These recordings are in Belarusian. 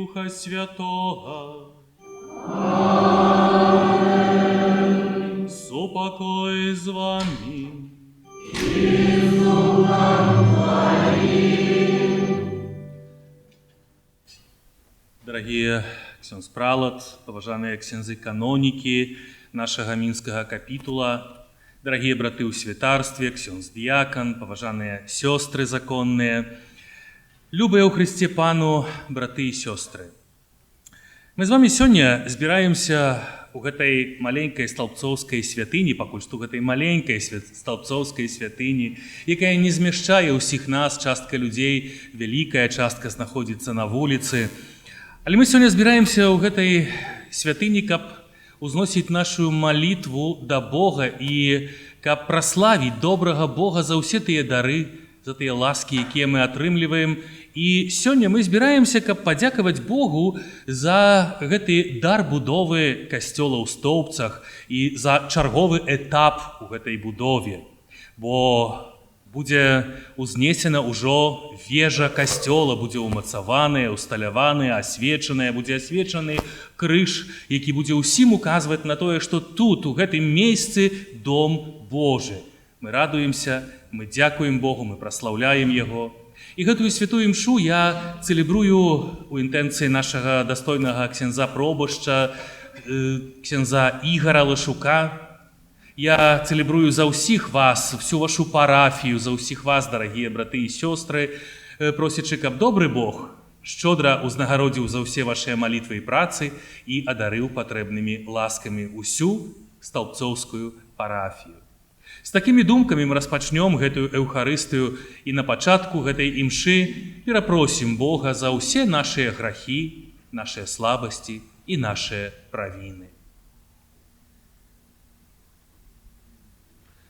Духа Святога. Супакой з вамі. Дарагія ксёндз пралат, паважаныя ксяндзы канонікі нашага мінскага капітула, дарагія браты ў святарстве, ксёндз дыякан, паважаныя сёстры законныя, любыя ў Хрысце Пану браты і сёстры. Мы з вамі сёння збіраемся у гэтай маленькай столбцоўскай святыні, пакуль што гэтай маленькай столбцоўскай святыні, якая не змяшчае ўсіх нас, частка людзей, вялікая частка знаходзіцца на вуліцы. Але мы сёння збіраемся ў гэтай святыні, каб узносіць нашу малітву да Бога і каб праславіць добрага Бога за ўсе тыя дары, за тыя ласкі, якія мы атрымліваем. І сёння мы збіраемся, каб падзякаваць Богу за гэты дар будовы касцёла ў Стоўбцах і за чарговы этап у гэтай будове. Бо будзе узнесена ўжо вежа касцёла, будзе ўмацаваная, усталяваная, асвечаная, будзе асвечаны крыж, які будзе ўсім указваць на тое, што тут, у гэтым месцы, дом Божы. Мы радуемся, мы дзякуем Богу, мы праслаўляем Яго. І гэтую святую імшу я цэлебрую у інтэнцыі нашага дастойнага ксяндза пробашча, ксяндза Ігара Лашука. Я цэлебрую за ўсіх вас, всю вашу парафію, за ўсіх вас, дарагія браты і сёстры, просячы, каб добры Бог шчодра ўзнагародзіў за ўсе вашыя малітвы і працы і адарыў патрэбнымі ласкамі ўсю столбцоўскую парафію. З такімі думкамі мы распачнём гэтую эўхарыстыю і на пачатку гэтай імшы перапросім Бога за ўсе нашыя грахі, нашыя слабасці і нашыя правіны.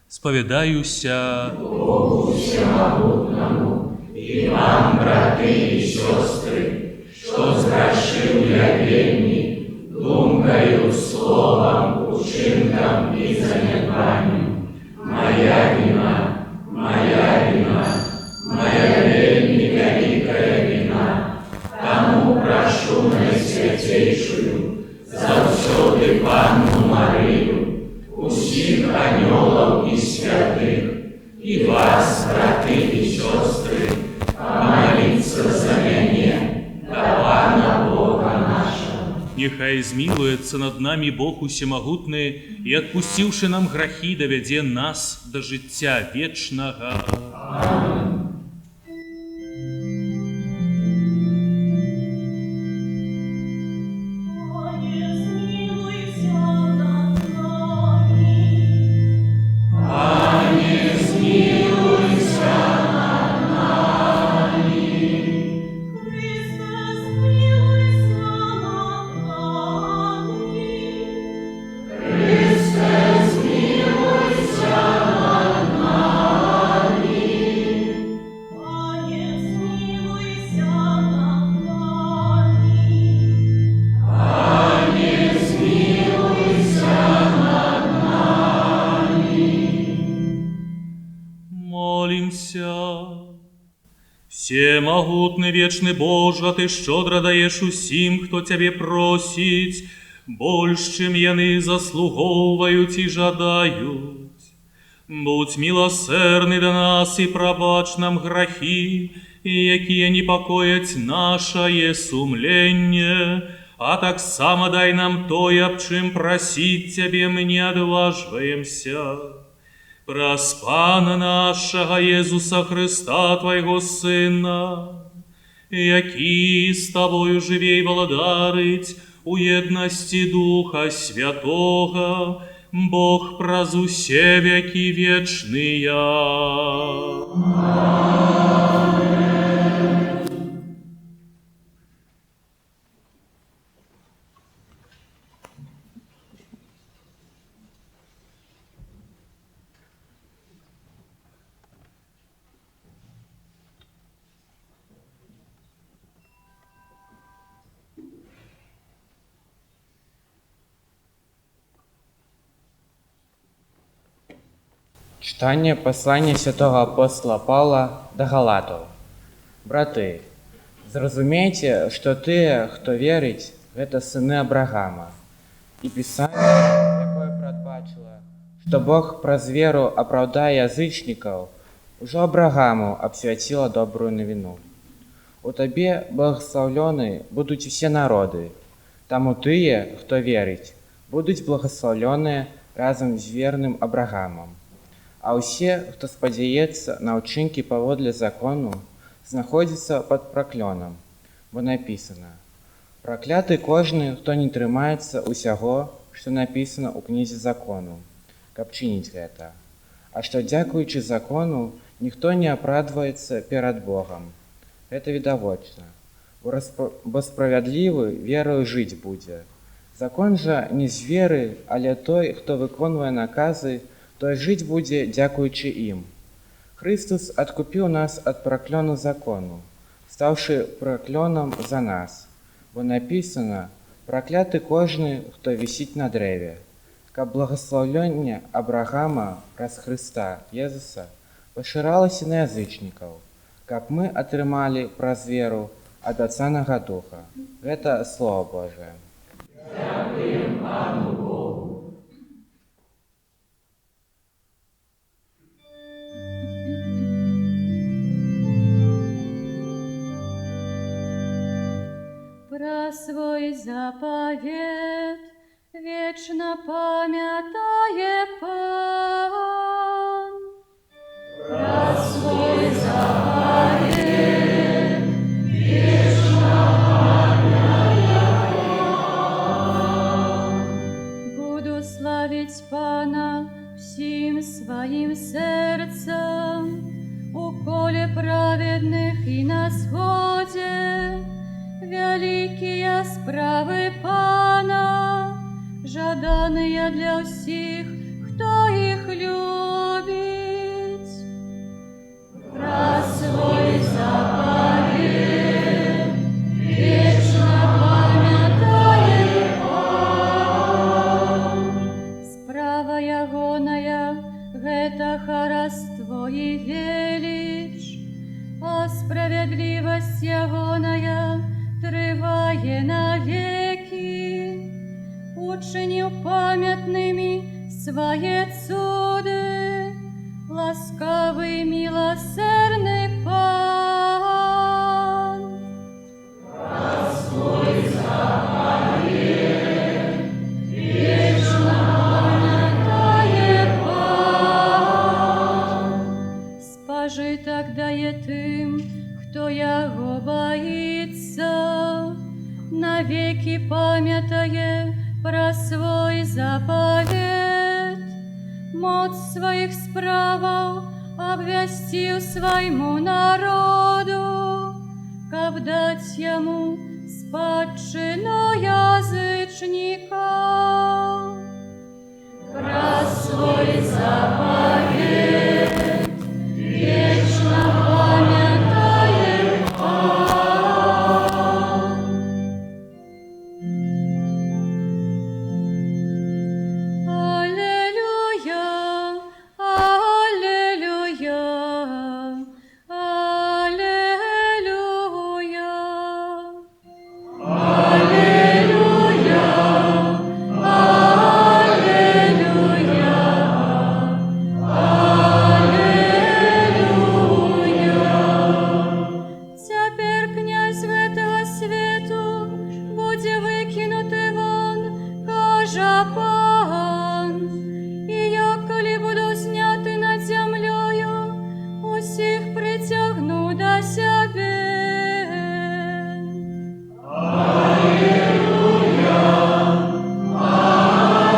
Спавядаюся Богу всемогутному і вам, браты і сёстры, што зграшыў я вельмі думкаю, словам, учынкам і занядбаннем. Мая віна, мая віна, мая вельмі вялікая віна. Таму прашу найсвяцейшую, заўсёды Панну Марыю, усіх анёлаў і святых, і вас, браты і сёстры, памаліцца за мяне да Пана Бога нашага. Няхай змілуецца над намі Бог усемагутны і, адпусціўшы нам грахі, давядзе нас да жыцця вечнага. Амэн. Пане, змілуйся над намі. Пане, змілуйся над намі. Хрысце, змілуйся над намі. Хрысце, змілуйся над намі. Пане, змілуйся над намі. Пане, змілуйся над намі. Молімся. Усемагутны вечны Божа, Ты шчодра даеш усім, хто Цябе просіць, больш, чым яны заслугоўваюць і жадаюць. Будзь міласэрны да нас і прабач нам грахі, якія непакояць нашае сумленне, а таксама дай нам тое, аб чым прасіць Цябе мы не адважваемся. Праз Пана нашага Езуса Хрыста, Твайго Сына, які з Табою жыве і валадарыць у еднасці Духа Святога, Бог праз усе вякі вечныя. Чытанне паслання святога апостала Паўла да Галатаў. Браты, Зразумейце, што тыя, хто верыць, гэта сыны Абрагама. І Пісанне, якое прадбачыла, што Бог праз веру апраўдае язычнікаў, ужо Абрагаму абвясціла добрую навіну. У табе благаслаўлёны будуць усе народы. Таму тыя, хто верыць, будуць благаслаўлёныя разам з верным Абрагамам. А ўсе, хто спадзяецца на ўчынкі паводле закону, знаходзяцца пад праклёнам, бо напісана: «Пракляты кожны, хто не трымаецца ўсяго, што напісана ў кнізе закону, каб чыніць гэта». А што дзякуючы закону ніхто не апраўдваецца перад Богам, гэта відавочна, бо справядлівы вераю жыць будзе. Закон жа не з веры, але той, хто выконвае наказы, той жыць будзе дзякуючы ім. Хрыстос адкупіў нас ад праклёну закону, стаўшы праклёнам за нас, бо напісана: «Пракляты кожны, хто вісіць на дрэве», каб благаслаўленне Абрагама праз Хрыста Езуса пашыралася на язычнікаў, каб мы атрымалі праз веру абяцанага Духа. Гэта Слова Божае. Дзякуем Пану Богу. Пра свой запавет вечна памятае Пан. Пра свой запавет вечна памятае Пан. Буду славіць Пана ўсім сваім сэрцам, у коле праведных і на сходзе. Вялікія справы Пана, жаданыя для ўсіх, хто іх любіць. Пра свой запавет вечна памятае Пан. Справа ягоная гэта хараство і веліч, а справядлівасць ягоная трывае навекі. Учыніў памятнымі свае цуды, ласкавы і міласэрны Пан. Пра свой запавет вечна памятае Пан. Спажытак дае тым, хто яго баіцца, навекі памятае пра свой запавет. Моц сваіх справаў абвясціў свайму народу, каб даць яму спадчыну язычнікаў. Пра свой запавет вечна памятае Пан. Алелюя, алелюя, алелюя. Алелюя, алелюя, алелюя. Цяпер князь гэтага свету будзе выкінуты вон, кажа Пан. І я, калі буду ўзняты над зямлёю, усіх прыцягну да сябе. Алелюя, алелюя,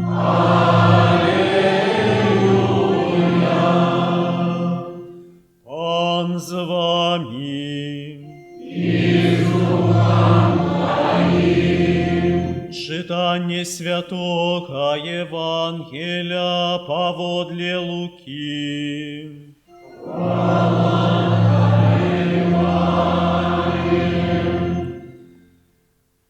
алелюя. Пан з вамі. І з духам тваім. Чытанне святога Евангелля паводле Лукі. Хвала Табе, Пане.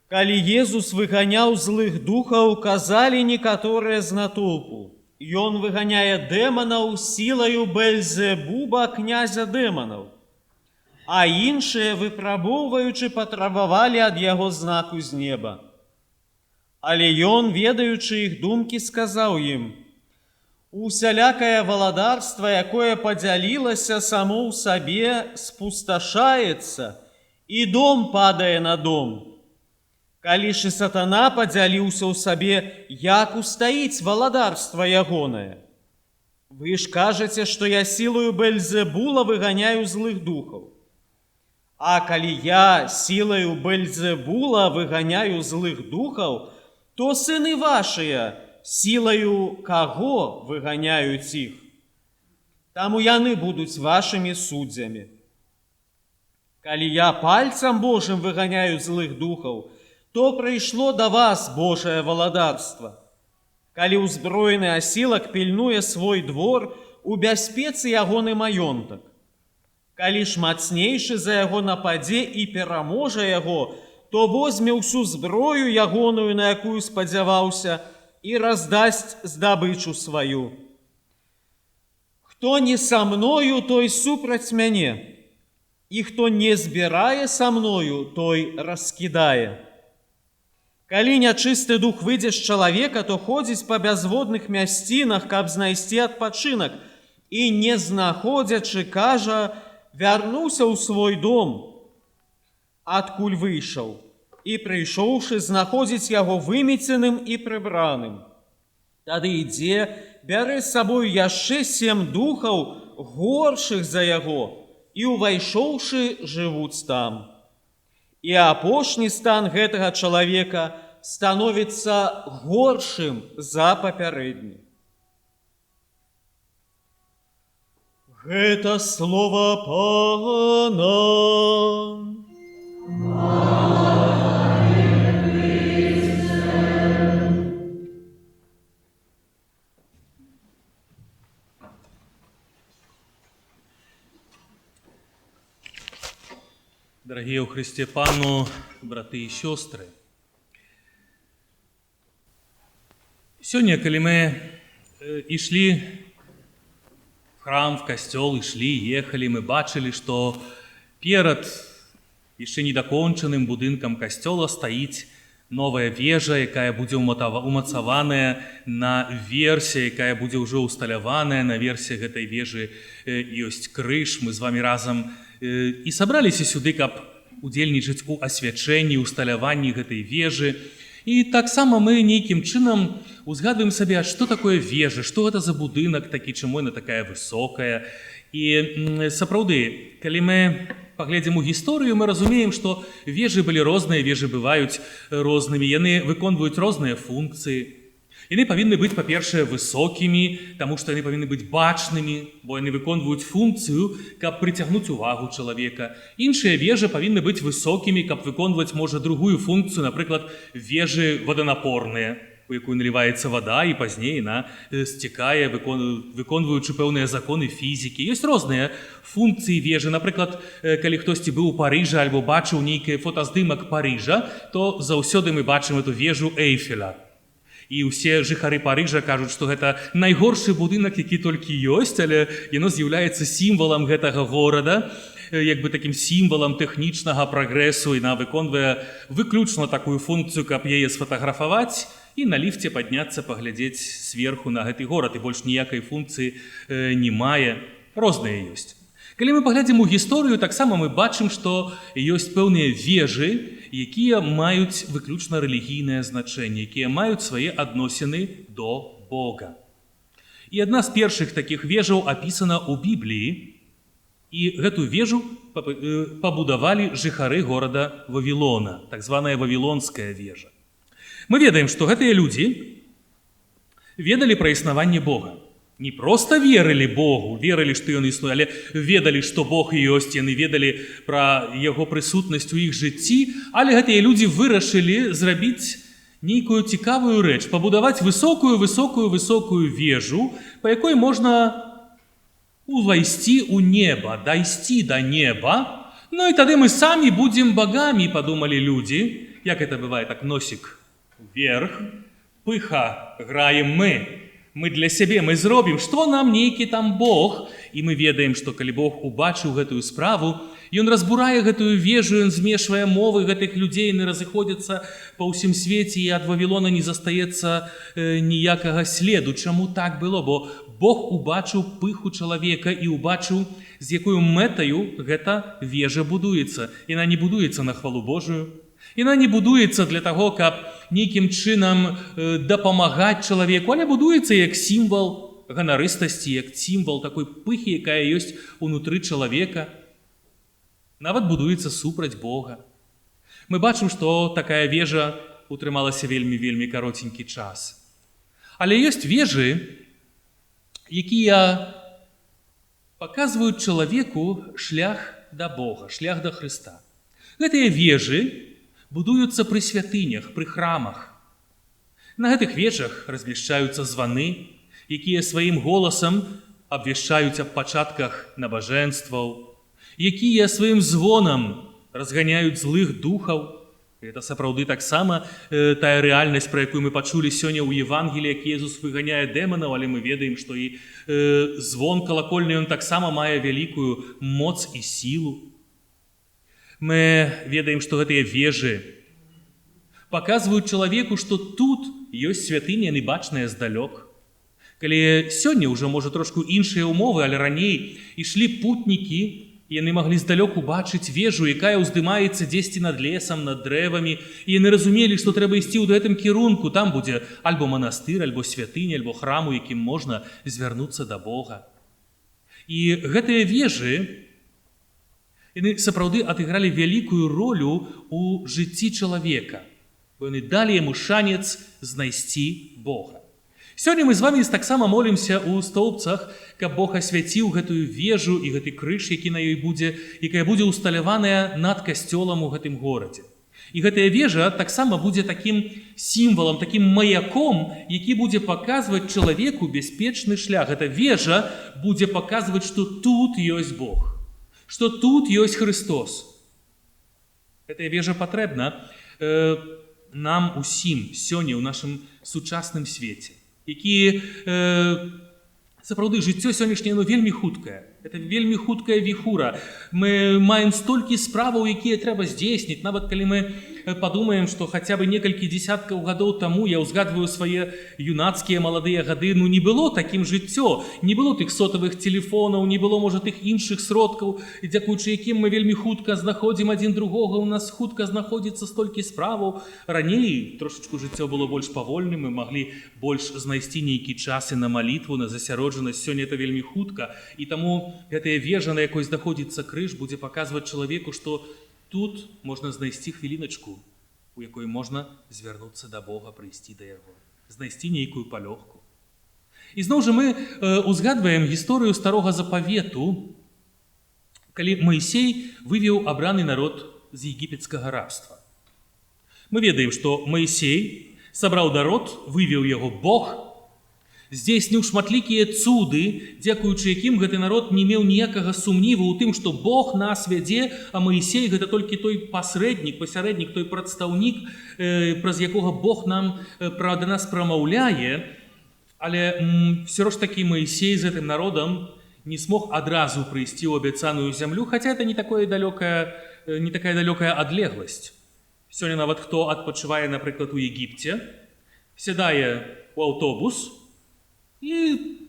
Калі Езус выганяў злых духаў, казалі некаторыя з натоўпу: «Ён выганяе дэманаў сілаю Бельзебуба, князя дэманаў». А іншыя, выпрабоўваючы, патрабавалі ад яго знаку з неба. Але ён, ведаючы іх думкі, сказаў ім: Усялякае валадарства, якое падзялілася само ў сабе, спусташаецца, і дом падае на дом. Калі ж і сатана падзяліўся ў сабе, як устаіць валадарства ягонае? Вы ж кажаце, што я сілаю Бельзебула выганяю злых духаў. А калі я сілаю Бельзебула выганяю злых духаў, то сыны вашыя сілаю каго выганяюць іх? Таму яны будуць вашымі суддзямі. Калі я пальцам Божым выганяю злых духаў, то прыйшло да вас Божае валадарства. Калі ўзброены асілак пільнуе свой двор, у бяспецы ягоны маёнтак. Калі ж мацнейшы за яго нападзе і пераможа яго, то возьме ўсю зброю ягоную, на якую спадзяваўся, і раздасць здабычу сваю. Хто не са мною, той супраць мяне, і хто не збірае са мною, той раскідае. Калі нячысты дух выйдзе з чалавека, то ходзіць па бязводных мясцінах, каб знайсці адпачынак, і не знаходзячы, кажа: вярнуся ў свой дом, адкуль выйшаў, і, прыйшоўшы, знаходзіць яго вымеценым і прыбраным. Тады ідзе, бярэ з сабою яшчэ 7 духаў, горшых за яго, і, увайшоўшы, жывуць там. І апошні стан гэтага чалавека становіцца горшым за папярэдні. Гэта слова Пана. Дарагія ў Хрысце Пану, браты і сёстры, сёння, калі мы ішлі в храм, в касцёл, ішлі, ехалі, мы бачылі, што перад яшчэ недакончаным будынкам касцёла стаіць новая вежа, якая будзе умацаваная на версе, якая будзе ўжо ўсталяваная. На версе гэтай вежы ёсць крыж. Мы з вами разам і сабраліся сюды, каб удзельнічаць у асвячэнні, усталяванні гэтай вежы. І таксама мы нейкім чынам узгадваем сабе, а што такое вежа, што гэта за будынак такі, чаму яна такая высокая. І сапраўды, калі мы паглядзім у гісторыю, мы разумеем, што вежы былі розныя, вежы бываюць рознымі, яны выконваюць розныя функцыі. Яны павінны быць, па-першае, высокімі, таму што яны павінны быць бачнымі, бо яны выконваюць функцыю, каб прыцягнуць увагу чалавека. Іншыя вежы павінны быць высокімі, каб выконваць, можа, другую функцыю, напрыклад, вежы воданапорныя, у якую наліваецца вада і пазней яна сцікае, выконваючы пэўныя законы фізікі. Ёсць розныя функцыі вежы. Напрыклад, калі хтосьці быў у Парыжы альбо бачыў нейкі фотаздымак Парыжа, то заўсёды мы бачым эту вежу Эйфеля. І ўсе жыхары Парыжа кажуць, што гэта найгоршы будынак, які толькі ёсць, але яно з'яўляецца сімвалам гэтага горада, як бы такім сімвалам тэхнічнага прагрэсу, і яна выконвае выключна такую функцыю, каб яе сфатаграфаваць і на ліфце падняцца, паглядзець сверху на гэты горад, і больш ніякай функцыі не мае. Розныя ёсць. Калі мы паглядзім у гісторыю, таксама мы бачым, што ёсць пэўныя вежы, якія маюць выключна рэлігійнае значэнне, якія маюць свае адносіны до Бога. І адна з першых такіх вежаў апісана ў Бібліі, і гэту вежу пабудавалі жыхары горада Вавілона, так званая Вавілонская вежа. Мы ведаем, што гэтыя людзі ведалі пра існаванне Бога. Не проста верылі Богу, верылі, што ён існуе, але ведалі, што Бог ёсць, яны ведалі пра яго прысутнасць у іх жыцці, але гэтыя людзі вырашылі зрабіць нейкую цікавую рэч, пабудаваць высокую-высокую-высокую вежу, па якой можна увайсці ў неба, дайсці да неба. Ну і тады мы самі будзем багамі, падумалі людзі. Як это бывае, так носік вверх, пыха граем мы. Мы для сябе, мы зробім, што нам нейкі там Бог. І мы ведаем, што калі Бог убачыў гэтую справу, ён разбурае гэтую вежу, ён змешвае мовы гэтых людзей, яны разыходзяцца па ўсім свеце, і ад Вавілона не застаецца ніякага следу. Чаму так было? Бо Бог убачыў пыху чалавека і убачыў, з якою мэтаю гэта вежа будуецца. Яна не будуецца на хвалу Божую. Яна не будуецца для таго, каб нейкім чынам дапамагаць чалавеку, але будуецца як сімвал ганарыстасці, як сімвал такой пыхі, якая ёсць унутры чалавека. Нават будуецца супраць Бога. Мы бачым, што такая вежа утрымалася вельмі-вельмі кароценькі час. Але ёсць вежы, якія паказваюць чалавеку шлях да Бога, шлях да Хрыста. Гэтыя вежы будуюцца пры святынях, пры храмах. На гэтых вежах размяшчаюцца званы, якія сваім голасам абвяшчаюць аб пачатках набажэнстваў, якія сваім звонам разганяюць злых духаў. Гэта сапраўды таксама тая рэальнасць, пра якую мы пачулі сёння ў Евангелі, як Езус выганяе дэманаў, але мы ведаем, што і звон калакольны ён таксама мае вялікую моц і сілу. Мы ведаем, што гэтыя вежы паказваюць чалавеку, што тут ёсць святыня, яны бачныя здалёк. Калі сёння ўжо, можа, трошку іншыя ўмовы, але раней ішлі путнікі, і яны маглі здалёк убачыць вежу, якая ўздымаецца дзесьці над лесам, над дрэвамі, і яны разумелі, што трэба ісці ў гэтым кірунку, там будзе альбо манастыр, альбо святыня, альбо храм, у якім можна звярнуцца да Бога. І гэтыя вежы, яны сапраўды адыгралі вялікую ролю ў жыцці чалавека, бо яны далі яму шанец знайсці Бога. Сёння мы з вамі таксама молімся ў Стоўбцах, каб Бог асвяціў гэтую вежу і гэты крыж, які на ёй будзе, якая будзе ўсталяваная над касцёлам у гэтым горадзе. І гэтая вежа таксама будзе такім сімвалам, такім маяком, які будзе паказваць чалавеку бяспечны шлях. Гэта вежа будзе паказваць, што тут ёсць Бог, што тут ёсць Хрыстос. Гэтая вежа патрэбна нам усім сёння ў нашым сучасным свеце, які сапраўды жыццё сённяшняе, оно вельмі хуткае. Это вельмі хуткая віхура. Мы маем столькі справаў, якія трэба здзейсніць. Нават калі мы падумаем, што хаця бы некалькі дзесяткаў гадоў таму, я ўзгадваю свае юнацкія маладыя гады, ну не было такім жыццё, не было тых сотавых тэлефонаў, не было, можа, тых іншых сродкаў, дзякуючы якім мы вельмі хутка знаходзім адзін другога, у нас хутка знаходзіцца столькі справаў. Раней трошачку жыццё было больш павольным, мы маглі больш знайсці нейкі час і на малітву, на засяроджанасць. Сёння это вельмі хутка, і таму гэтая вежа, на якой знаходзіцца крыж, будзе паказваць чалавеку, што тут можна знайсці хвіліначку, у якой можна звярнуцца да Бога, прыйсці да яго, знайсці нейкую палёгку. І зноў жа мы узгадваем гісторыю Старога Запавету, калі Маісей вывеў абраны народ з егіпецкага рабства. Мы ведаем, што Маісей сабраў народ, вывеў яго Бог, здзейсніў шматлікія цуды, дзякуючы якім гэты народ не меў ніякага сумніву ў тым, што Бог нас вядзе, а Маісей гэта толькі той пасрэднік, пасярэднік, той прадстаўнік, праз якога Бог нам да нас прамаўляе. Але ўсё ж такі Маісей з гэтым народам не смог адразу прыйсці ў абяцаную зямлю, хаця это не такая далёкая адлегласць. Сёння нават хто адпачывае, напрыклад, у Егіпце, сядае ў аўтобус і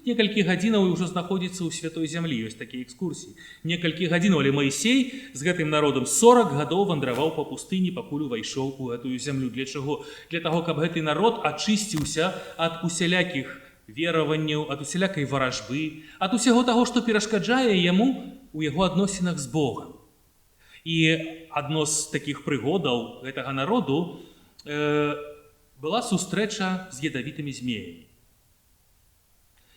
некалькі гадзінаў ўжо знаходзіцца ў Святой зямлі, ёсць такія экскурсіі. Некалькі гадзінаў, але Маісей з гэтым народам 40 гадоў вандраваў па пустыні, пакуль увайшоў у гэтую зямлю. Для чаго? Для таго, каб гэты народ ачысціўся ад усялякіх вераванняў, ад усялякай варажбы, ад усяго таго, што перашкаджае яму у яго адносінах з Богам. І адно з такіх прыгодаў гэтага народу была сустрэча з ядавітымі змеямі.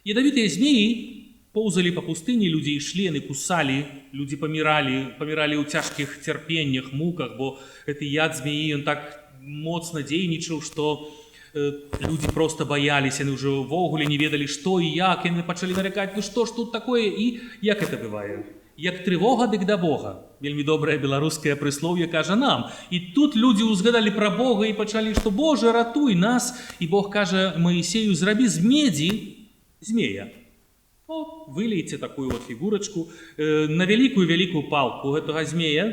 Ядавітыя змеі поўзалі па пустыні, людзі ішлі, яны кусалі, людзі паміралі, паміралі ў цяжкіх цярпеннях, муках, бо гэты яд змеі, ён так моцна дзейнічаў, што людзі проста баяліся, яны ўжо ўвогуле не ведалі, што і як, яны пачалі наракаць, ну што ж тут такое, і як это бывае? Як трывога, дык да Бога. Вельмі добрае беларускае прыслоўе кажа нам. І тут людзі ўзгадалі пра Бога і пачалі, што Божа, ратуй нас. І Бог кажа Маісею, зрабі з медзі змея. Вот, вылейце такую вот фігурачку на вялікую-вялікую палку гэтага змея,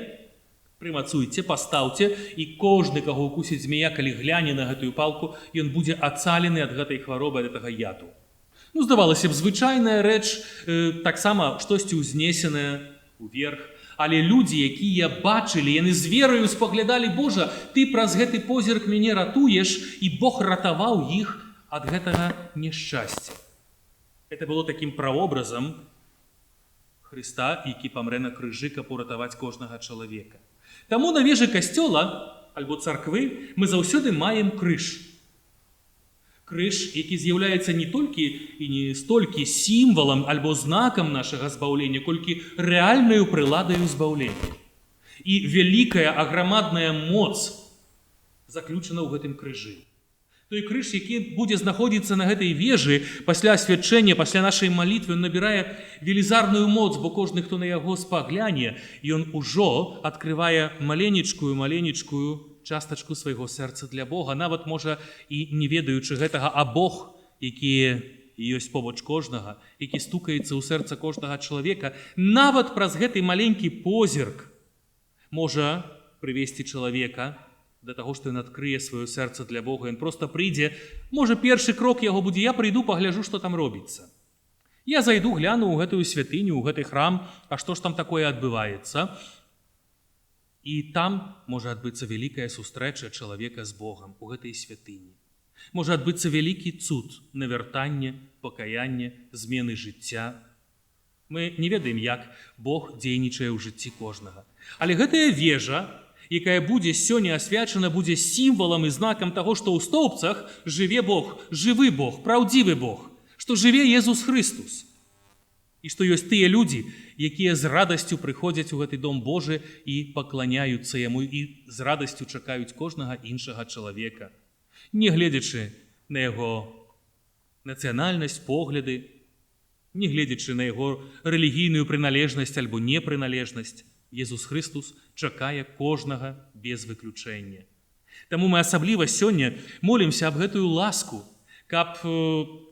прымацуйце, пастаўце, і кожны, каго укусіць змея, калі гляне на гэтую палку, ён будзе ацалены ад гэтай хваробы, ад гэтага яду. Ну, здавалася б, звычайная рэч, таксама штосьці ўзнесенае уверх. Але людзі, якія бачылі, яны з вераю спаглядалі: «Божа, ты праз гэты позірк мяне ратуеш», і Бог ратаваў іх ад гэтага няшчасця. Это было такім праобразам Хрыста, які памрэ на крыжы, каб уратаваць кожнага чалавека. Таму на вежы касцёла альбо царквы мы заўсёды маем крыж. Крыж, які з'яўляецца не толькі і не столькі сімвалам альбо знакам нашага збаўлення, колькі рэальнаю прыладаю збаўлення. І вялікая аграмадная моц заключана ў гэтым крыжы. Той крыж, які будзе знаходзіцца на гэтай вежы пасля асвячэння, пасля нашай малітвы, ён набірае велізарную моц, бо кожны, хто на яго спагляне, ён ужо адкрывае маленечкую, маленечкую частачку свайго сэрца для Бога, нават, можа, і не ведаючы гэтага, а Бог, які ёсць побач кожнага, які стукаецца ў сэрца кожнага чалавека, нават праз гэты маленькі позірк можа прывесці чалавека да таго, што ён адкрые сваё сэрца для Бога, ён проста прыйдзе, можа, першы крок яго будзе: «Я прыйду, пагляжу, што там робіцца. Я зайду, гляну ў гэтую святыню, ў гэты храм, а што ж там такое адбываецца?» І там можа адбыцца вялікая сустрэча чалавека з Богам у гэтай святыні. Можа адбыцца вялікі цуд навяртання, пакаяння, змены жыцця. Мы не ведаем, як Бог дзейнічае ў жыцці кожнага. Але гэтая вежа, якая будзе сёння асвячана, будзе сімвалам і знакам таго, што ў Стоўбцах жыве Бог, жывы Бог, праўдзівы Бог, што жыве Езус Хрыстус. І што ёсць тыя людзі, якія з радасцю прыходзяць у гэты дом Божы і пакланяюцца яму і з радасцю чакаюць кожнага іншага чалавека, не гледзячы на яго нацыянальнасць, погляды, не гледзячы на яго рэлігійную прыналежнасць альбо непрыналежнасць. Езус Хрыстус чакае кожнага без выключэння. Таму мы асабліва сёння молімся аб гэтую ласку, каб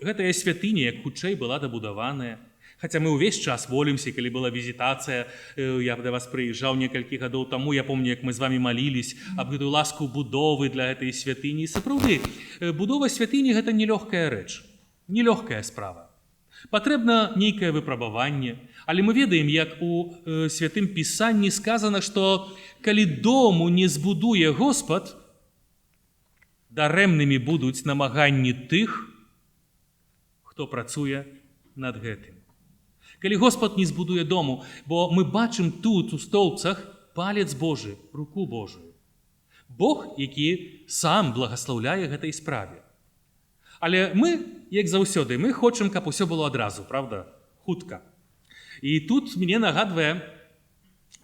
гэтая святыня як хутчэй была дабудаваная. Хаця мы ўвесь час молімся, калі была візітацыя, я да вас прыязджаў некалькі гадоў таму, я помню, як мы з вами малілись аб гэтую ласку будовы для гэтай святыні. І сапраўды, будова святыні — гэта нелёгкая рэч, нелёгкая справа. Патрэбна нейкае выпрабаванне, але мы ведаем, як у святым пісанні сказана, што калі дому не збудуе Господ, дарэмнымі будуць намаганні тых, хто працуе над гэтым. Калі Господ не збудуе дому, бо мы бачым тут, у Стоўбцах, палец Божы, руку Божую. Бог, які сам благаслаўляе гэтай справе. Але мы, як заўсёды, мы хочам, каб усё было адразу, правда? Хутка. І тут мне нагадвае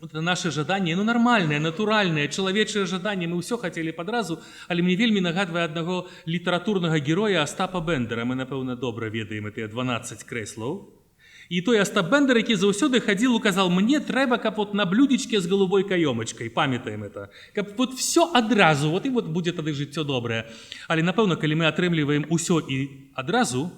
вот наше жаданне, ну, нармальнае, натуральнае, чалавечае жаданне, мы ўсё хацелі б адразу, але мне вельмі нагадвае аднаго літаратурнага героя Астапа Бендера. Мы, напэўна, добра ведаем гэтыя 12 крэслаў. І той Остап Бендер, які заўсёды хадзіл і казаў: «Мне трэба, каб вот на блюдечке с голубой каёмачкай», памятаем это, каб вот все адразу, вот і вот будзе тады жыццё добрае. Але, напэўна, калі мы атрымліваем усё і адразу,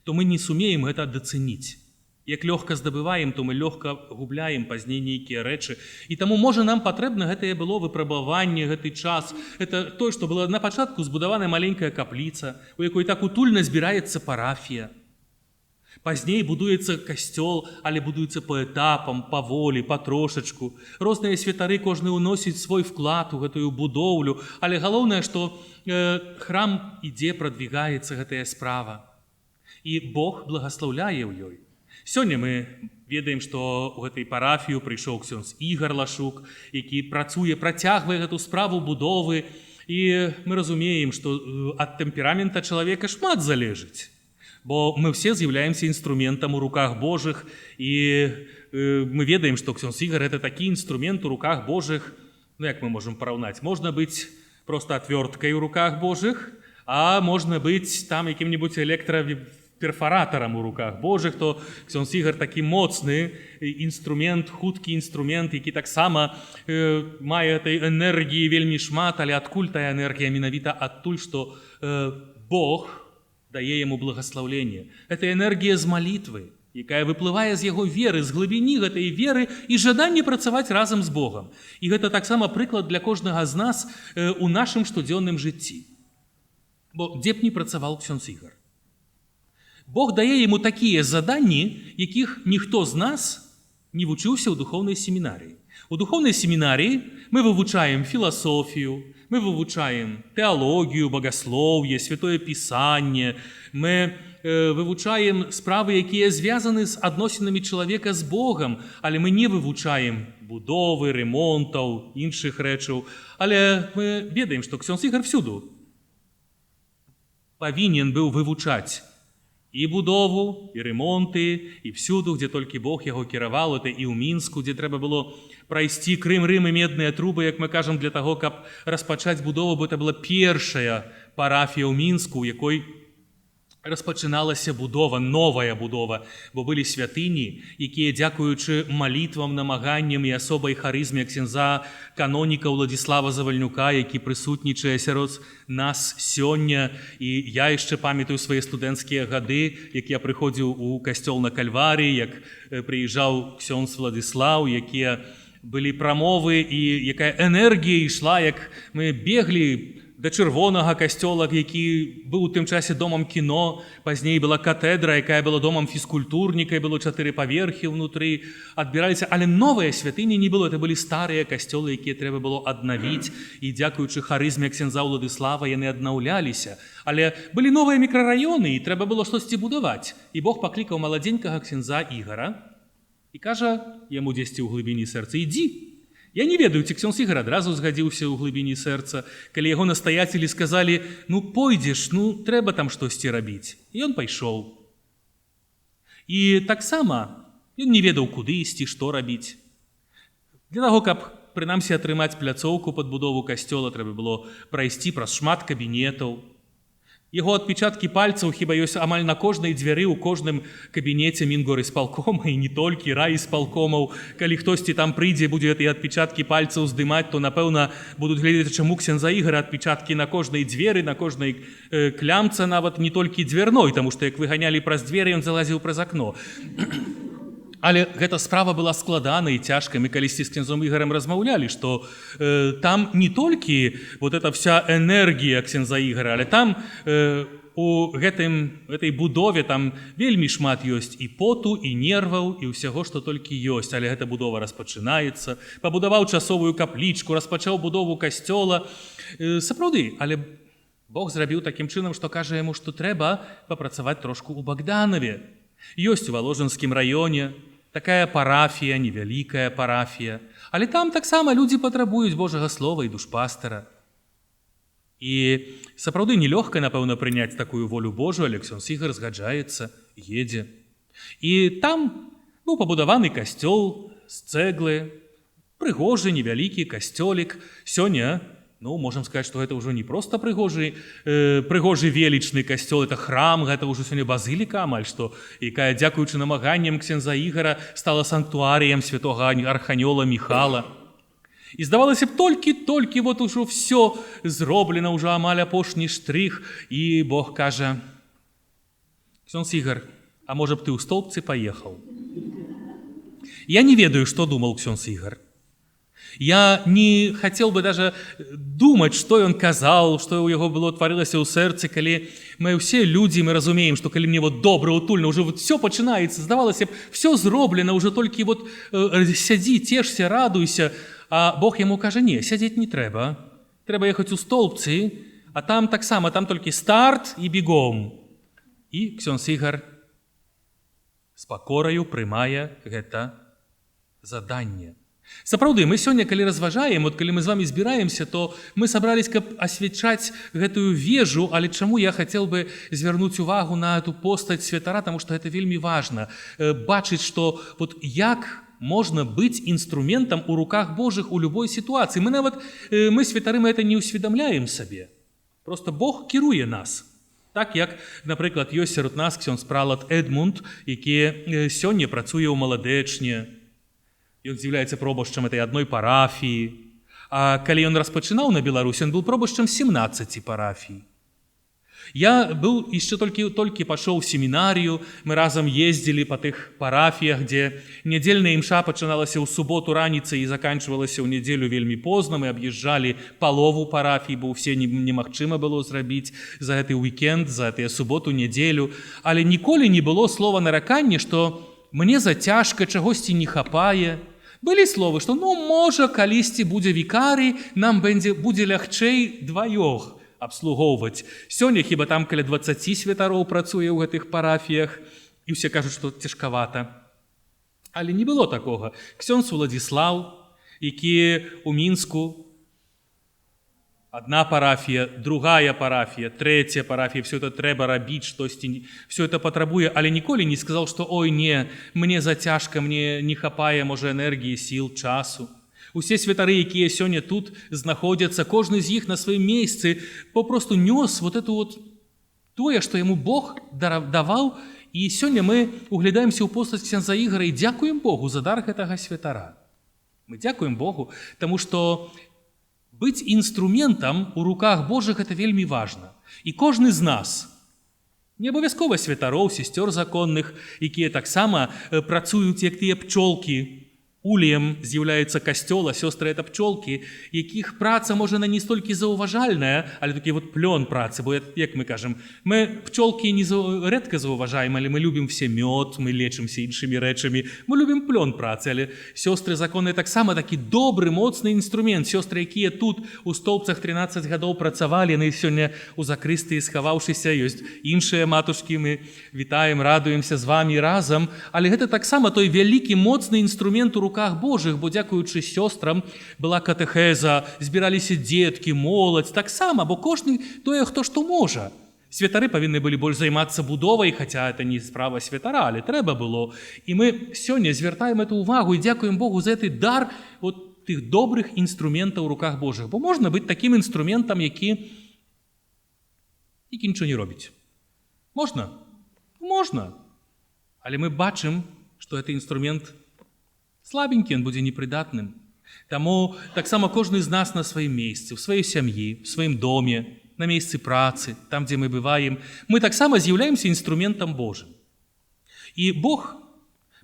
то мы не сумеем гэта дацэніць. Як лёгка здабываем, то мы лёгка губляем пазней нейкія рэчы. І таму, можа, нам патрэбна гэтае было выпрабаванне, гэты час. Это тое, што было на пачатку збудаваная маленькая капліца, у якой так утульна збіраецца парафія. Пазней будуецца касцёл, але будуецца па этапам, паволі, патрошачку. Розныя святары, кожны ўносіць свой вклад у гэтую будоўлю, але галоўнае, што храм ідзе, прадвігаецца гэтая справа. І Бог благаслаўляе ў ёй. Сёння мы ведаем, што ў гэтай парафію прыйшоў ксёндз Ігар Лашук, які працуе, працягвае гэту справу будовы. І мы разумеем, што ад тэмперамента чалавека шмат залежыць. Бо мы все з'яўляемся інструментам у руках Божых, і мы ведаем, што ксёндз Ігар — это такі інструмент у руках Божых, ну, як мы можам параўнаць? Можна быць просто отверткай у руках Божых, а можна быць там якім-нибудь электраперфаратарам у руках Божых, то ксёндз Ігар такі моцны інструмент, хуткі інструмент, які таксама мае этой энергіі вельмі шмат, але адкуль тая энергія? Менавіта адтуль, што Бог дае яму благаслаўленне. Это энергія з малітвы. якая выплывае з яго веры, з глыбіні гэтай веры і жаданне працаваць разам з Богам. І гэта таксама прыклад для кожнага з нас у нашым штодзённым жыцці. Бо дзе б ні працаваў ксёндз Ігар, Бог дае яму такія заданні, якіх ніхто з нас не вучыўся ў духоўнай семінарыі. У духоўнай семінарыі мы вывучаем філасофію, мы вывучаем тэалогію, багаслоўе, святое пісанне, мы вывучаем справы, якія звязаны з адносінамі чалавека з Богам, але мы не вывучаем будовы, ремонтаў, іншых рэчаў. Але мы ведаем, што ксёндз Ігар всюду павінен быў вывучаць і будову, і ремонты, і всюду, дзе толькі Бог яго кіраваў, это і ў Мінску, дзе трэба было прайсці Крым, Рым і медныя трубы, як мы кажам, для таго, каб распачаць будову, бо это была першая парафія ў Мінску, у якой распачыналася будова, новая будова, бо былі святыні, якія, дзякуючы малітвам, намаганням і асобай харызме ксяндза каноніка Уладзіслава Завальнюка, які прысутнічае сярод нас сёння. І я яшчэ памятаю свае студэнцкія гады, як я прыходзіў у касцёл на Кальварыі, як прыязджаў ксёндз Уладзіслаў, якія былі прамовы і якая энергія ішла, як мы беглі да чырвонага касцёла, які быў у тым часе домам кіно, пазней была катэдра, якая была домам фізкультурніка, было чатыры паверхі ўнутры, адбіраліся, але новыя святыні не было, это былі старыя касцёлы, якія трэба было аднавіць, і дзякуючы харызме ксяндза Уладыслава яны аднаўляліся. Але былі новыя мікрараёны, і трэба было штосьці будаваць. І Бог паклікаў маладзенькага ксяндза Ігара і кажа яму дзесьці ў глыбіні сэрца: «Ідзі». Я не ведаю, ці ксёндз Ігар адразу згадзіўся ў глыбіні сэрца, калі яго настаяцелі сказалі: «Ну пойдзеш, ну трэба там штосьці рабіць». І ён пайшоў. І таксама ён не ведаў, куды ісці, што рабіць. Для таго, каб прынамсі атрымаць пляцоўку пад будову касцёла, трэба было прайсці праз шмат кабінетаў. Яго адпечаткі пальцаў хіба ёсць амаль на кожнай дзвяры ў кожным кабінеце Мінгорисполкома і не толькі райисполкомаў. Калі хтосьці там прыйдзе, будзе гэтыя адпечаткі пальцаў здымаць, то, напэўна, будуць глядзець, чаму ксяндза Ігара адпечаткі на кожнай дзверы, на кожнай клямцы, нават не толькі дзвярной, таму што як выганялі праз дзверы, ён залазіў праз акно. Але гэта справа была складанай і цяжкай. Мы калісьці з ксяндзом Ігарам размаўлялі, што там не толькі вот эта вся энергія ксяндза Ігара, але там у гэтай будове там вельмі шмат ёсць і поту, і нерваў, і ўсяго, што толькі ёсць. Але гэта будова распачынаецца. Пабудаваў часовую каплічку, распачаў будову касцёла. Сапраўды, але Бог зрабіў такім чынам, што кажа яму, што трэба папрацаваць трошку ў Багданаве. Ёсць у Валожынскім раёне такая парафія, невялікая парафія, але там таксама людзі патрабуюць Божага слова і душпастара. І сапраўды нелёгка, напэўна, прыняць такую волю Божую, але ксёндз Ігар згаджаецца, едзе. І там быў пабудаваны касцёл з цэглы, прыгожы невялікі касцёлік. Сёння, ну, можам сказаць, што гэта ўжо не проста прыгожы велічны касцёл, это храм, гэта ўжо сёння базыліка амаль што, якая, дзякуючы намаганням ксяндза Ігара, стала санктуарыем святога арханёла Міхала. І здавалася б, толькі-толькі вот ужо всё зроблена, ўжо амаль апошні штрых, і Бог кажа: «Ксёндз Ігар, а можа б ты ў Стоўбцы паехаў?» Я не ведаю, што думаў ксёндз Ігар. Я не хотел бы даже думать, што ён казаў, што ў яго было тварылася ў сэрцы, калі мы ўсе людзі, мы разумеем, што калі мне вот добра, утульна, уже вот всё пачынаецца, здавалася б, всё зроблена, уже толькі вот сядзі, цешся, радуйся, а Бог яму кажа: «Не, сядзець не трэба. Трэба ехаць у Стоўбцы, а там таксама, там толькі старт і бегом». І ксёндз Ігар з пакораю прымае гэта заданне. Сапраўды, мы сёння, калі разважаем, вот калі мы з вами збіраемся, то мы сабрались, каб асвячаць гэтую вежу, але чаму я хацеў бы звярнуць увагу на эту постаць святара, таму што это вельмі важна. Бачыць, што вот як можна быць інструментам у руках Божых у любой сітуацыі. Мы нават, мы святары, мы это не ўсведамляем сабе. Просто Бог кіруе нас. Так як, напрыклад, ёсць сярод нас ксёндз пралат Эдмунд, які сёння працуе ў Маладэчне. Ён з'яўляецца пробашчам этой адной парафіі. А калі ён распачынаў на Беларусі, ён быў пробашчам 17 парафій. Я быў яшчэ толькі пашоў у семінарыю, мы разам ездзілі па тых парафіях, дзе нядзельная імша пачыналася ў суботу раніцай і заканчвалася ў нядзелю вельмі позна. Мы аб'язджалі палову парафій, бо ўсе немагчыма было зрабіць за гэты уікенд, за гэтыя суботу, нядзелю. Але ніколі не было слова наракання, што мне зацяжка, чагосьці не хапае. Былі словы, што, ну, можа, калісьці будзе вікарый, нам будзе лягчэй дваёх абслугоўваць. Сёння хіба там каля 20 святароў працуе ў гэтых парафіях, і ўсе кажуць, што цяжкавата. Але не было такога. Ксёндз Уладзіслаў, які ў Мінску, адна парафія, другая парафія, трэцяя парафія, всё это трэба рабіць, штосьці, всё это патрабуе, але ніколі не сказаў, што ой, не, мне зацяжка, мне не хапае, можа, энергіі, сіл, часу. Усе святары, якія сёння тут знаходзяцца, кожны з іх на сваім месцы попросту нёс вот эту вот тое, што яму Бог даваў. І сёння мы углядаемся ў постаць ксяндза Ігара і дзякуем Богу за дар гэтага святара. Мы дзякуем Богу, таму што быць інструментам у руках Божых — это вельмі важна. І кожны з нас, не абавязкова святароў, сестёр законных, якія таксама працуюць, як тыя пчолкі. Улем з'яўляецца касцёл, а сёстры — это пчолкі, якіх праца, можа, она не столькі заўважальная, але такі вот плён працы, бо, як мы кажам, мы пчолкі не рэдка заўважаем, але мы любім все мёд, мы лечымся іншымі рэчамі, мы любім плён працы, але сёстры законныя таксама такі добры, моцны інструмент. Сёстры, якія тут у Стоўбцах 13 гадоў працавалі, яны сёння у закрыстыі схаваўшыся, ёсць іншыя матушкі, мы вітаем, радуемся з вамі разам, але гэта таксама той вялікі, моцны інструмент у руках Божых, бо дзякуючы сёстрам была катэхеза, збіраліся дзеткі, моладзь, таксама, бо кожны тое, хто што можа. Святары павінны былі больш займацца будовай, хаця это не справа святара, але трэба было. І мы сёння звяртаем эту увагу і дзякуем Богу за гэты дар вот тых добрых інструментаў у руках Божых. Бо можна быць такім інструментам, які нічого не робіць. Можна? Можна. Але мы бачым, што гэты інструмент слабенькі, ён будзе непрыдатным. Таму таксама кожны з нас на сваім месцы, у сваёй сям'і, у сваім доме, на месцы працы, там, дзе мы бываем, мы таксама з'яўляемся інструментам Божым. І Бог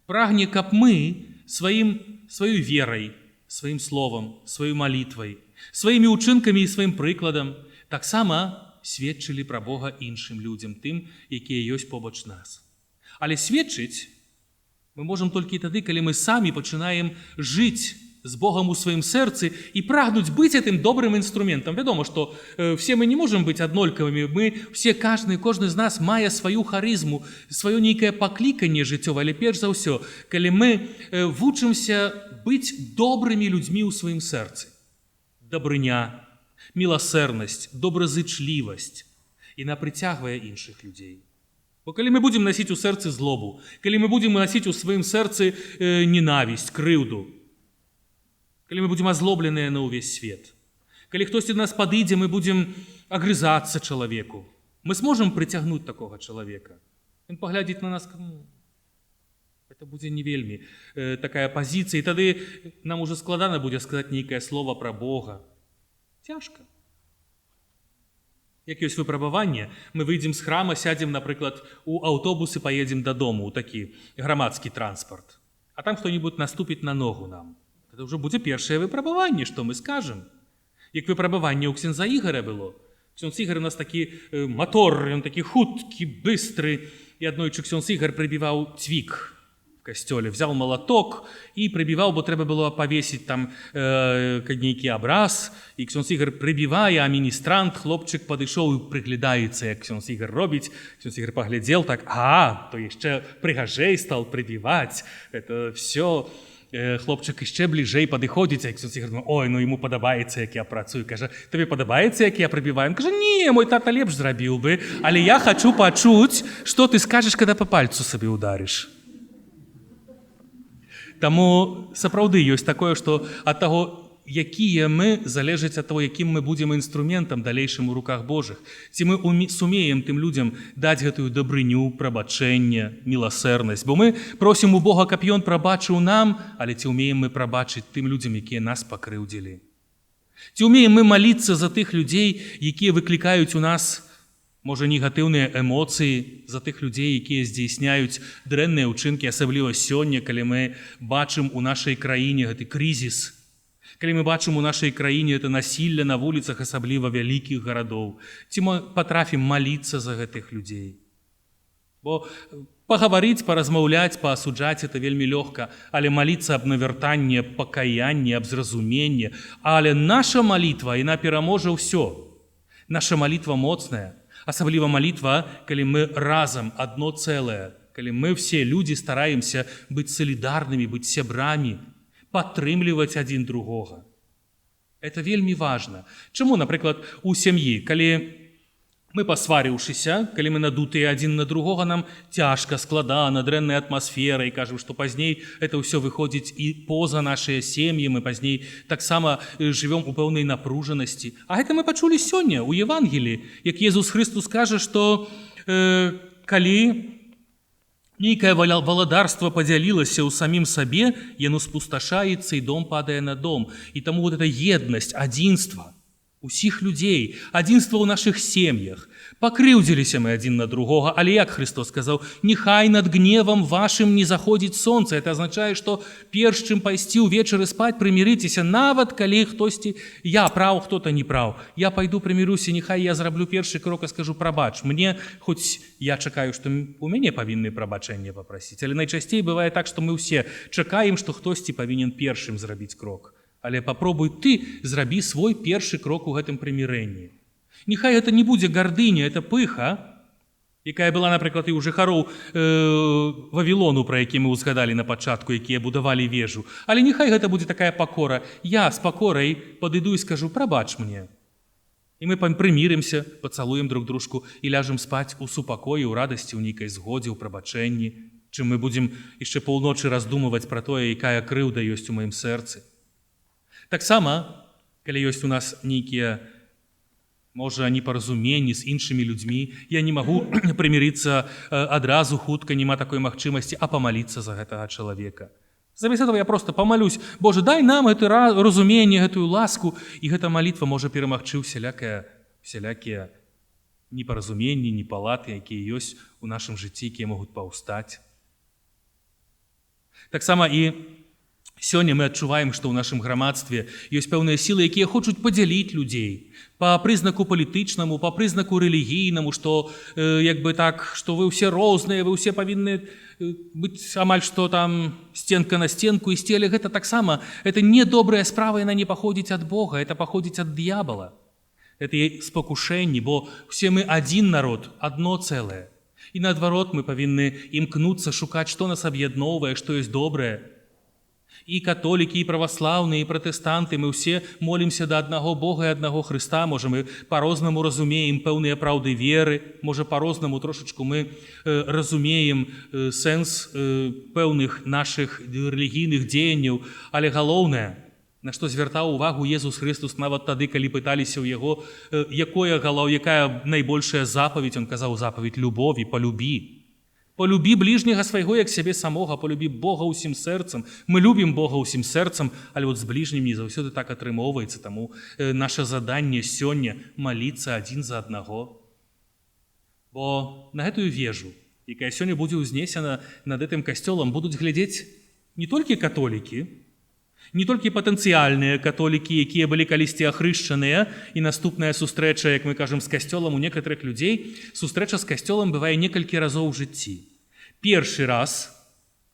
прагне, каб мы сваёй верай, сваім словам, сваёй малітвай, сваімі ўчынкамі і сваім прыкладам таксама сведчылі пра Бога іншым людзям, тым, якія ёсць побач нас. Але сведчыць мы можам толькі тады, калі мы самі пачынаем жыць з Богам у сваім сэрцы і прагнуць быць гэтым добрым інструментам. Вядома, што все мы не можам быць аднолькавымі. Мы все, кожны з нас мае сваю харызму, сваё нейкае пакліканне жыццёвае, але перш за ўсё, калі мы вучымся быць добрымі людзьмі ў сваім сэрцы. Дабрыня, міласэрнасць, добразычлівасць, яна прыцягвае іншых людзей. Бо калі мы будзем насіць у сэрцы злобу, калі мы будзем насіць у сваім сэрцы ненавісць, крыўду, калі мы будзем азлобленыя на ўвесь свет, калі хтосьці да нас падыдзе, мы будзем агрызацца чалавеку, мы сможам прыцягнуць такога чалавека? Ён паглядзіць на нас, это будзе не вельмі такая пазіцыя, і тады нам ужо складана будзе сказаць нейкае слово пра Бога. Цяжка. Як ёсць выпрабаванне, мы выйдзем з храма, сядзем, напрыклад, у аўтобус і паедзем дадому, у такі грамадскі транспарт. А там хто-нибудь наступіць на ногу нам. Это ўжо будзе першае выпрабаванне, што мы скажам. Як выпрабаванне ў ксяндза Ігара было. Ксёндз Ігар у нас такі матор, ён такі хуткі, быстры. І аднойчы ксёндз Ігар прыбіваў цвік в касцёле, взял малаток і прыбіваў, бо трэба было павесіць там нейкі абраз. І ксёндз Ігар прыбівае, а міністрант, хлопчык, падышоў і прыглядаецца, як ксёндз Ігар робіць. Ксёндз Ігар паглядзел так, а, то яшчэ прыгажэй стал прыбіваць. Это все. Хлопчык яшчэ бліжэй падыходзіць, а ксёндз Ігар думае: ой, ну яму падабаецца, як я працую. Кажа: «Табе падабаецца, як я прыбіваю?» Кажа: «Не, мой тата лепш зрабіў бы, але я хачу пачуць, што ты скажаш, когда па пальцу сабе ударыш». Таму сапраўды ёсць такое, што ад таго, якія мы, залежыць ад таго, якім мы будзем інструментам далейшым у руках Божых. Ці мы сумеем тым людзям даць гэтую дабрыню, прабачэнне, міласэрнасць. Бо мы просім у Бога, каб ён прабачыў нам, але ці ўмеем мы прабачыць тым людзям, якія нас пакрыўдзілі? Ці ўмеем мы маліцца за тых людзей, якія выклікаюць у нас, Можа, негатыўныя эмоцыі за тых людзей, якія здзяйсняюць дрэнныя ўчынкі, асабліва сёння, калі мы бачым у нашай краіне гэты крызіс, калі мы бачым у нашай краіне это насілле на вуліцах, асабліва вялікіх гарадоў. Ці мы патрафім маліцца за гэтых людзей? Бо пагаварыць, паразмаўляць, паасуджаць — это вельмі лёгка, але маліцца аб навяртанне, пакаянне, аб зразуменне. Але наша малітва, яна пераможа ўсё. Наша малітва моцная, асабліва малітва, калі мы разам адно цэлае, калі мы все людзі стараемся быць салідарнымі, быць сябрамі, падтрымліваць адзін другога. Это вельмі важна. Чаму, напрыклад, у сям'і, калі мы пасварыўшыся, калі мы надутыя адзін на другога, нам цяжка, складана, дрэнная атмасфера, і кажам, што пазней это ўсё выходзіць і поза нашыя сем'і, мы пазней таксама жывём у пэўнай напружанасці. А гэта мы пачулі сёння ў Евангелі, як Езус Хрыстус кажа, што калі нейкае валадарства падзялілася ў самім сабе, яно спусташаецца, і дом падае на дом. І таму вот эта еднасць, адзінства усіх людзей, адзінства ў нашых сем'ях. Пакрыўдзіліся мы адзін на другога, але як Христос сказаў: «Няхай над гневам вашым не заходзіць сонца». Это азначае, што перш чым пайсці ўвечары спаць, прымірыцеся, нават калі хтосьці, я праў, кто-то не праў. Я пайду прыміруся, няхай я зраблю першы крок і скажу: «Прабач мне», хоць я чакаю, што у мяне павінны прабачэнне папрасіць. Але найчасцей бывае так, што мы ўсе чакаем, што хтосьці павінен першым зрабіць крок. Але попробуй ты зрабі свой першы крок у гэтым прымірэнні. Няхай гэта не будзе гардыня, это пыха, якая была, напрыклад, і ў жыхароў Вавілону, пра які мы ўзгадалі на пачатку, якія будавалі вежу. Але няхай гэта будзе такая пакора. Я з пакорай падыду і скажу: «Прабач мне». І мы прымірымся, пацалуем друг дружку і ляжам спаць у супакоі, у радасці, у нейкай згодзе, у прабачэнні, чым мы будзем яшчэ паўночы раздумываць пра тое, якая крыўда ёсць у маім сэрцы. Таксама, калі ёсць у нас нейкія, можа, непаразуменні з іншымі людзьмі, я не магу прымірыцца адразу, хутка, няма такой магчымасці, а памаліцца за гэтага чалавека. Замест этого я просто памалюсь: «Божа, дай нам гэта разуменне, гэтую ласку», і гэта малітва можа перамагчы усялякія непаразуменні, непалаты, якія ёсць у нашым жыцці, якія могуць паўстаць. Таксама і сёння мы адчуваем, што ў нашым грамадстве ёсць пэўныя сілы, якія хочуць падзяліць людзей па прызнаку палітычнаму, па прызнаку рэлігійнаму, што як бы так, што вы ўсе розныя, вы ўсе павінны быць амаль што там стенка на стенку ісці, але гэта таксама это не добрая справа, яна не паходзіць ад Бога, это паходзіць ад д'ябала. Это спакушэнні, бо все мы адзін народ, адно цэлае. І наадварот, мы павінны імкнуцца шукаць, што нас аб'ядноўвае, што ёсць добрае. І католікі, і праваслаўныя, і пратэстанты, мы ўсе молімся да аднаго Бога і аднаго Хрыста. Можа, мы па-рознаму разумеем пэўныя праўды веры, можа, па-рознаму трошачку мы разумеем сэнс пэўных нашых рэлігійных дзеянняў, але галоўнае, на што звяртаў увагу Езус Хрыстус нават тады, калі пыталіся ў яго, якая найбольшая запаведь, он казаў: запаведь любові, палюбі. Полюбі бліжняга свайго, як сябе самога, полюбі Бога ўсім сэрцам. Мы любім Бога ўсім сэрцам, але вот з бліжнім не заўсёды так атрымоўваецца, таму наша заданне сёння — маліцца адзін за аднаго. Бо на гэтую вежу, якая сёння будзе ўзнесена над гэтым касцёлам, будуць глядзець не толькі католікі, не толькі патэнцыяльныя католікі, якія былі калісьці ахрышчаныя, і наступная сустрэча, як мы кажам, з касцёлам, у некаторых людзей сустрэча з касцёлам бывае некалькі разоў у жыцці. Першы раз,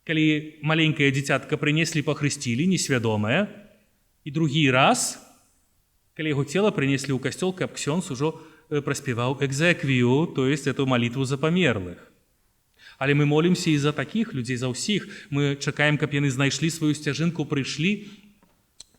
калі маленькае дзіцятка прынеслі, пахрысцілі, несвядомае, і другі раз, калі яго цела прынеслі ў касцёл, каб ксёндз ужо праспяваў экзэквію, то есть эту малітву за памерлых. Але мы молімся і за такіх людзей, за ўсіх. Мы чакаем, каб яны знайшлі сваю сцяжынку, прыйшлі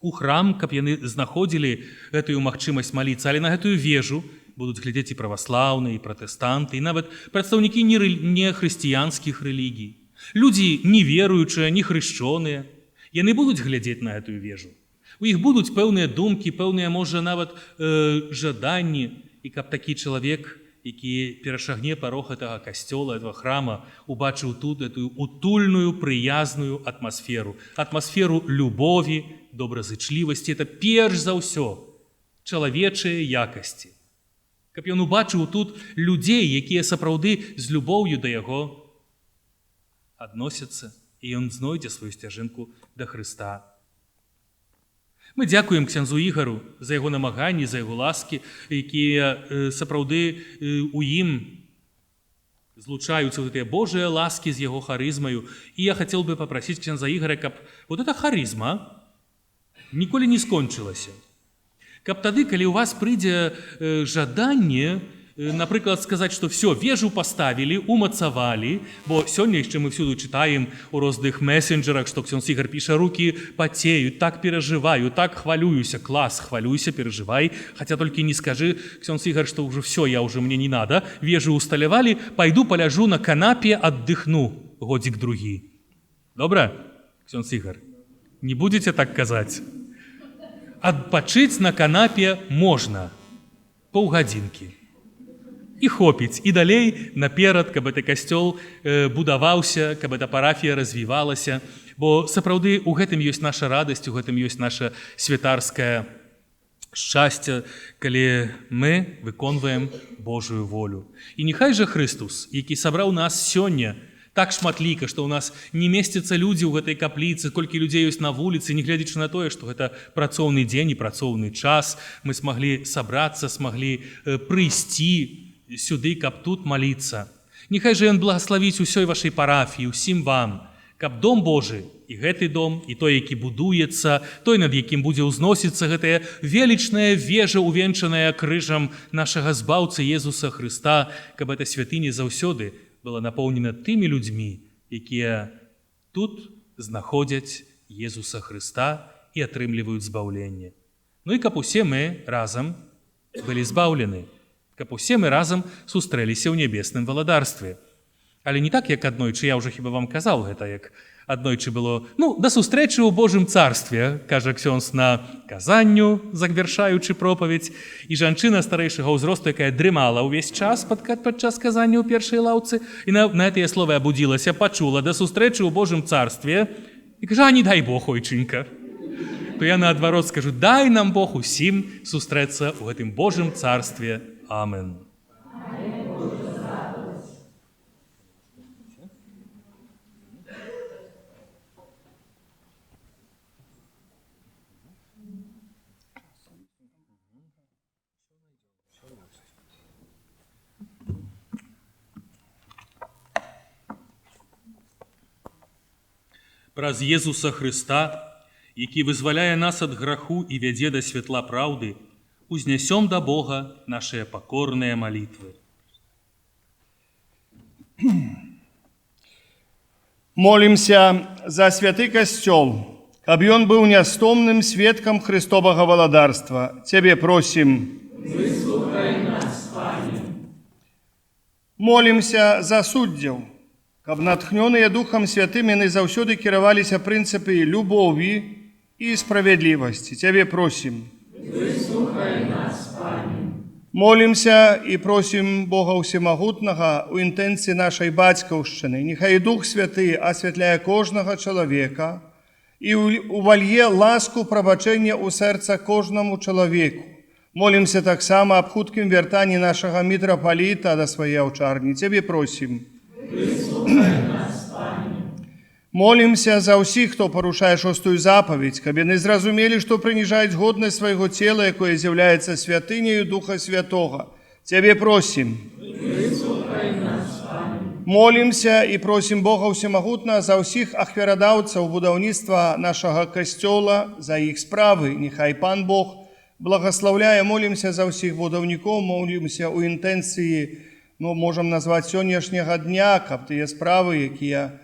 у храм, каб яны знаходзілі гэтую магчымасць маліцца. Але на гэтую вежу будуць глядзець і праваслаўныя, і пратэстанты, і нават прадстаўнікі не хрысціянскіх рэлігій. Людзі неверуючыя, не хрышчоныя, яны будуць глядзець на гэтую вежу. У іх будуць пэўныя думкі, пэўныя, можа, нават жаданні, і каб такі чалавек, які перашагне парог гэтага касцёла, этого храма, убачыў тут эту утульную, прыязную атмасферу, атмасферу любові, добразычлівасці, это перш за ўсё чалавечыя якасці. Каб ён убачыў тут людзей, якія сапраўды з любоўю да яго адносяцца, і ён знойдзе сваю сцяжынку да Хрыста. Мы дзякуем ксяндзу Ігару за яго намаганні, за яго ласкі, якія сапраўды у ім злучаюцца вот гэтыя Божыя ласкі з яго харызмаю. І я хацеў бы папрасіць ксяндза Ігара, каб вот эта харызма ніколі не скончылася. Каб тады, калі ў вас прыйдзе жаданне, напрыклад, сказаць, што всё, вежу паставілі, умацавалі, бо сёння яшчэ мы всюду чытаем у розных месенджерах, што ксёндз Ігар піша: рукі пацеюць, так перажываю, так хвалююся, клас, хвалюйся, перажывай, хаця толькі не скажы, ксёндз Ігар, што ўжо всё, я ўжо, мне не надо, вежу усталявалі, пайду паляжу на канапе, аддыхну годзік другі. Добра, ксёндз Ігар? Не будзеце так казаць? Адпачыць на канапе можна паўгадзінкі. І хопіць, і далей наперад, каб гэты касцёл будаваўся, каб эта парафія развівалася. Бо сапраўды у гэтым ёсць наша радасць, у гэтым ёсць наша святарскае шчасце, калі мы выконваем Божую волю. І няхай жа Хрыстус, які сабраў нас сёння так шматліка, што ў нас не месцяцца людзі ў гэтай капліцы, колькі людзей ёсць на вуліцы, нягледзячы на тое, што гэта працоўны дзень і працоўны час, мы смаглі сабрацца, смаглі прыйсці сюды, каб тут маліцца. Няхай жа ён благаславіць усёй вашай парафіі, усім вам, каб дом Божы, і гэты дом, і той, які будуецца, той, над якім будзе ўзносіцца гэтая велічная вежа, увенчаная крыжам нашага збаўцы Езуса Хрыста, каб эта святыня заўсёды была напоўнена тымі людзьмі, якія тут знаходзяць Езуса Хрыста і атрымліваюць збаўленне. Ну і каб усе мы разам былі збаўлены, каб усе мы разам сустрэліся ў нябесным валадарстве. Але не так, як аднойчы, я ўжо хіба вам казаў гэта, як аднойчы было, ну, да сустрэчы ў Божым царстве, кажа ксёндз на казанню, завершаючы пропаведзь, і жанчына старэйшага ўзросту, якая дрымала ўвесь час падчас казання ў першай лаўцы, і на гэтыя словы абудзілася, пачула: да сустрэчы ў Божым царстве, і кажа: а не дай Бог, ойчынька. То я наадварот скажу: дай нам Бог усім сустрэцца ў гэтым Божым царстве. Амен. Праз Езуса Хрыста, які вызваляе нас ад граху і вядзе да святла праўды, узнясём да Бога нашыя пакорныя малітвы. Молімся за святы Касцёл, каб ён быў нястомным сведкам Хрыстовага валадарства. Цябе просім. Выслухай нас, Пане. Молімся за суддзяў, каб натхнёныя Духам Святым яны заўсёды кіраваліся прынцыпы любові і справядлівасці. Цябе просім. Выслухай нас, Пане. Молімся і просім Бога Усемагутнага ў інтэнцыі нашай бацькаўшчыны. Няхай Дух Святы асвятляе кожнага чалавека і увалье ласку прабачэння ў сэрца кожнаму чалавеку. Молімся таксама аб хуткім вяртанні нашага мітрапаліта да свае аўчарні. Цябе просім. Выслухай нас, Пане. Молімся за ўсіх, хто парушае шостую запаведзь, каб яны зразумелі, што прыніжаюць годнасць свайго цела, якое з'яўляецца святыняю Духа Святога. Цябе просім. Выслухай нас, Пане. Молімся і просім Бога Усемагутнага за ўсіх ахвярадаўцаў будаўніцтва нашага касцёла, за іх справы. Няхай Пан Бог благаслаўляе. Молімся за ўсіх будаўнікоў, молімся ў інтэнцыі, можам назваць сённяшняга дня, каб тыя справы, якія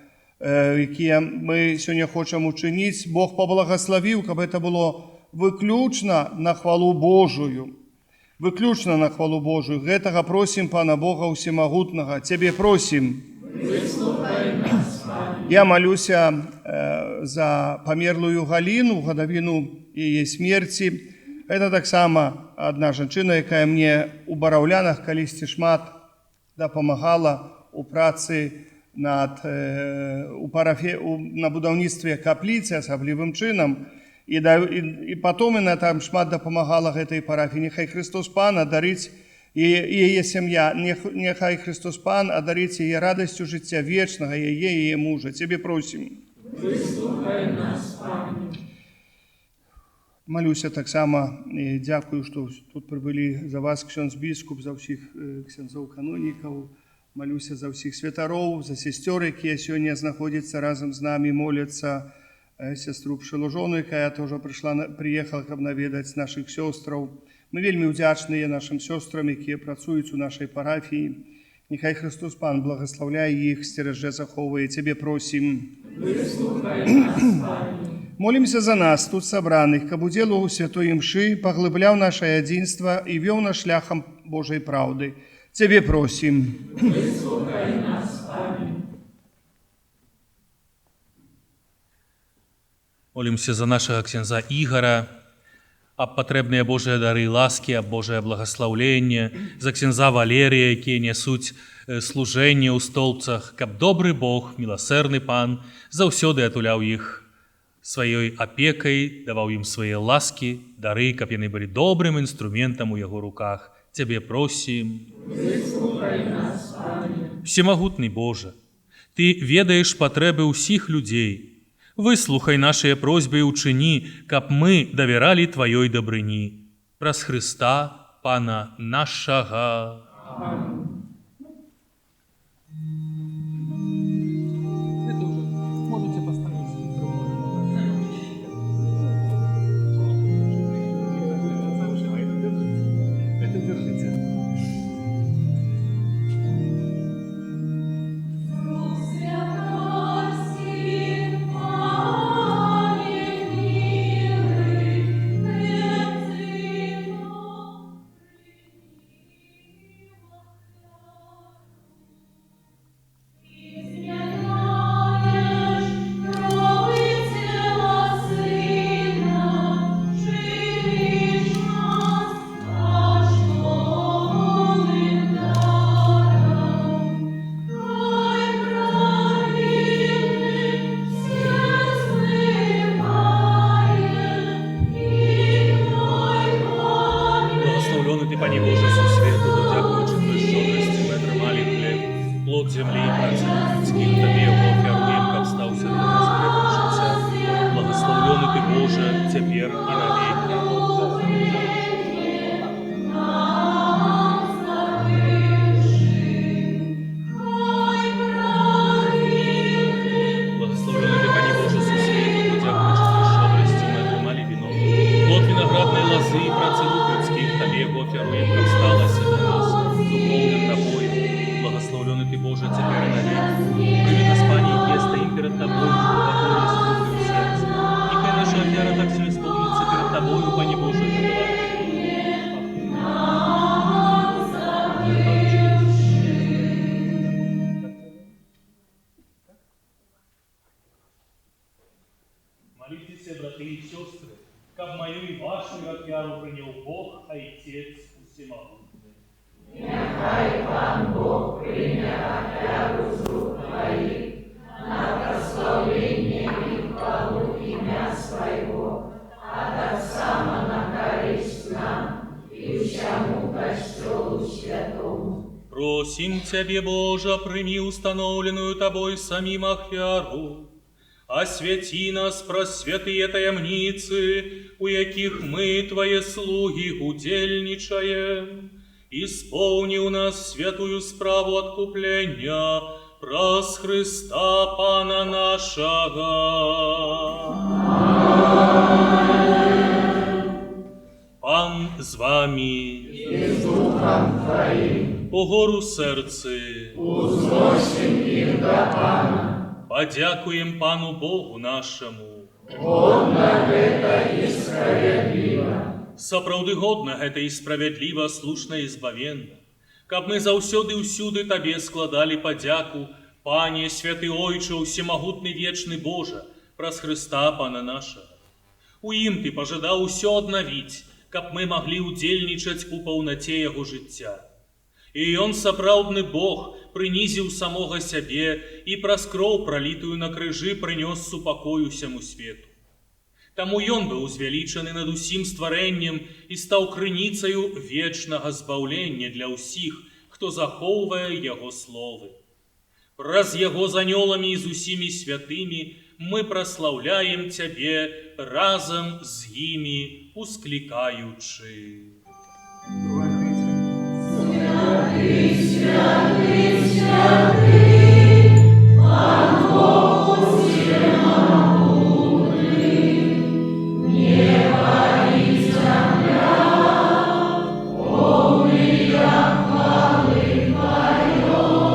мы сёння хочам учыніць, Бог паблагаславіў, каб это было выключна на хвалу Божую. Выключна на хвалу Божую. Гэтага просім Пана Бога Усемагутнага. Цябе просім. Выслухай нас, Пане. Я малюся за памерлую Галіну, гадавіну яе смерці. Гэта таксама адна жанчына, якая мне ў Бараўлянах калісьці шмат дапамагала у працы на будаўніцтве капліцы асаблівым чынам. І потом яна там шмат дапамагала гэтай парафіі. Няхай Хрыстос Пана дарыць І яе сям'я, няхай Хрыстос Пан адарыць яе радасцю жыцця вечнага, яе і яе мужа. Цябе просім. Выслухай нас, Пане. Малюся таксама, дзякую, што тут прыбылі за вас, ксёндз біскуп, за ўсіх ксяндзоў канонікаў. Малюся за ўсіх святароў, за сясцёр, якія сёння знаходзяцца разам з намі, моляцца, сястру Пшылужону, якая тоже прыйшла, прыехала, каб наведаць нашых сёстраў. Мы вельмі ўдзячныя нашым сёстрам, якія працуюць у нашай парафіі. Няхай Хрыстос Пан благаслаўляе іх, сцеражэ, захоўвае. Цябе просім. Выслухай нас, Пане. Молімся за нас, тут сабраных, каб удзел у святой імшы паглыбляў наша адзінства і вёў нас шляхам Божай праўды. Цябе просім. Выслухай нас, Пане. Молімся за нашага ксяндза Ігара, аб патрэбныя Божыя дары і ласкі, аб Божае благаслаўленне, за ксяндза Валерыя, якія нясуць служэнне ў Столбцах, каб добры Бог, міласэрны Пан, заўсёды атуляў іх сваёй апекай, даваў ім свае ласкі, дары, каб яны былі добрым інструментам у яго руках. Цябе просім. Выслухай нас, Пане. Усемагутны Божа, Ты ведаеш патрэбы ўсіх людзей. Выслухай нашыя просьбы і ўчыні, каб мы давяралі Тваёй дабрыні. Праз Хрыста, Пана нашага. Амэн. Это уже можете поставить. Это держите. Дух святарскі, Пане мілы, Ты Змяняеш кроў і цела Сына, чыніш нас каштоўным дарам. Хай правінны ўсе змывае, і твой Благаслаўлёны Ты, Пане Божа сусвету, бо дзякуючы Тваёй шчодрасці мы атрымалі хлеб, плод зямлі і працы рук людскіх, Табе яго ахвяруем, каб стаўся для нас хлебам жыцця. Благаслаўлёны Ты, Божа, цяпер і навекі. Нам закрыўшы, хай правінны Благаслаўлёны Ты, Пане Божа сусвету, бо дзякуючы Тваёй шчодрасці мы атрымалі віно, плод вінаграднай лазы і працы рук людскіх, Табе яго ахвяруем, каб сталася для нас духоўным напоем. Благаслаўлёны Ты, Божа, цяпер і навекі. Прымі нас, Пане, якія стаім перад Табою, у пакоры з скрухай у сэрцы. Няхай наша ахвяра так сёння споўніцца перад Табою, Пане Божа, каб была нам закрыўшы. Маліцеся, браты і сёстры, каб маю і вашу ахвяру прыняў Бог, Айцец усемагутны. Няхай Пан Бог прыме ахвяру з рук Тваіх на праслаўленне і хвалу імя Свайго, а таксама на карысць нам і ўсяму Касцёлу святому. Просім Цябе, Божа, прымі ўстаноўленую Табой самім ахвяру, асвяці нас праз святыя таямніцы, у якіх мы, Твае слугі, удзельнічаем, і споўні ў нас святую справу адкуплення праз Хрыста Пана нашага. Пан з вамі. І з духам Тваім. Угору сэрцы. Узносім іх да Пана. Падзякуем Пану Богу нашаму. Годна гэта і справядліва. Сапраўды годна гэта і справядліва, слушна і збавенна, каб мы заўсёды і ўсюды Табе складалі падзяку, Пане, святы Ойча, усемагутны вечны Божа, праз Хрыста Пана нашага. У ім Ты пажадаў усё аднавіць, каб мы маглі ўдзельнічаць у паўнаце Яго жыцця. І Ён, сапраўдны Бог, прынізіў самога сябе і праз кроў, пралітую на крыжы, прынёс супакой усяму свету. Таму ён быў узвялічаны над усім стварэннем і стаў крыніцаю вечнага збаўлення для ўсіх, хто захоўвае яго словы. Праз яго з анёламі і з усімі святымі мы праслаўляем Цябе разам з імі, усклікаючы. Святы, святы, святы, Пан Бог усемагутны, неба і зямля, поўныя хвалы Тваёй.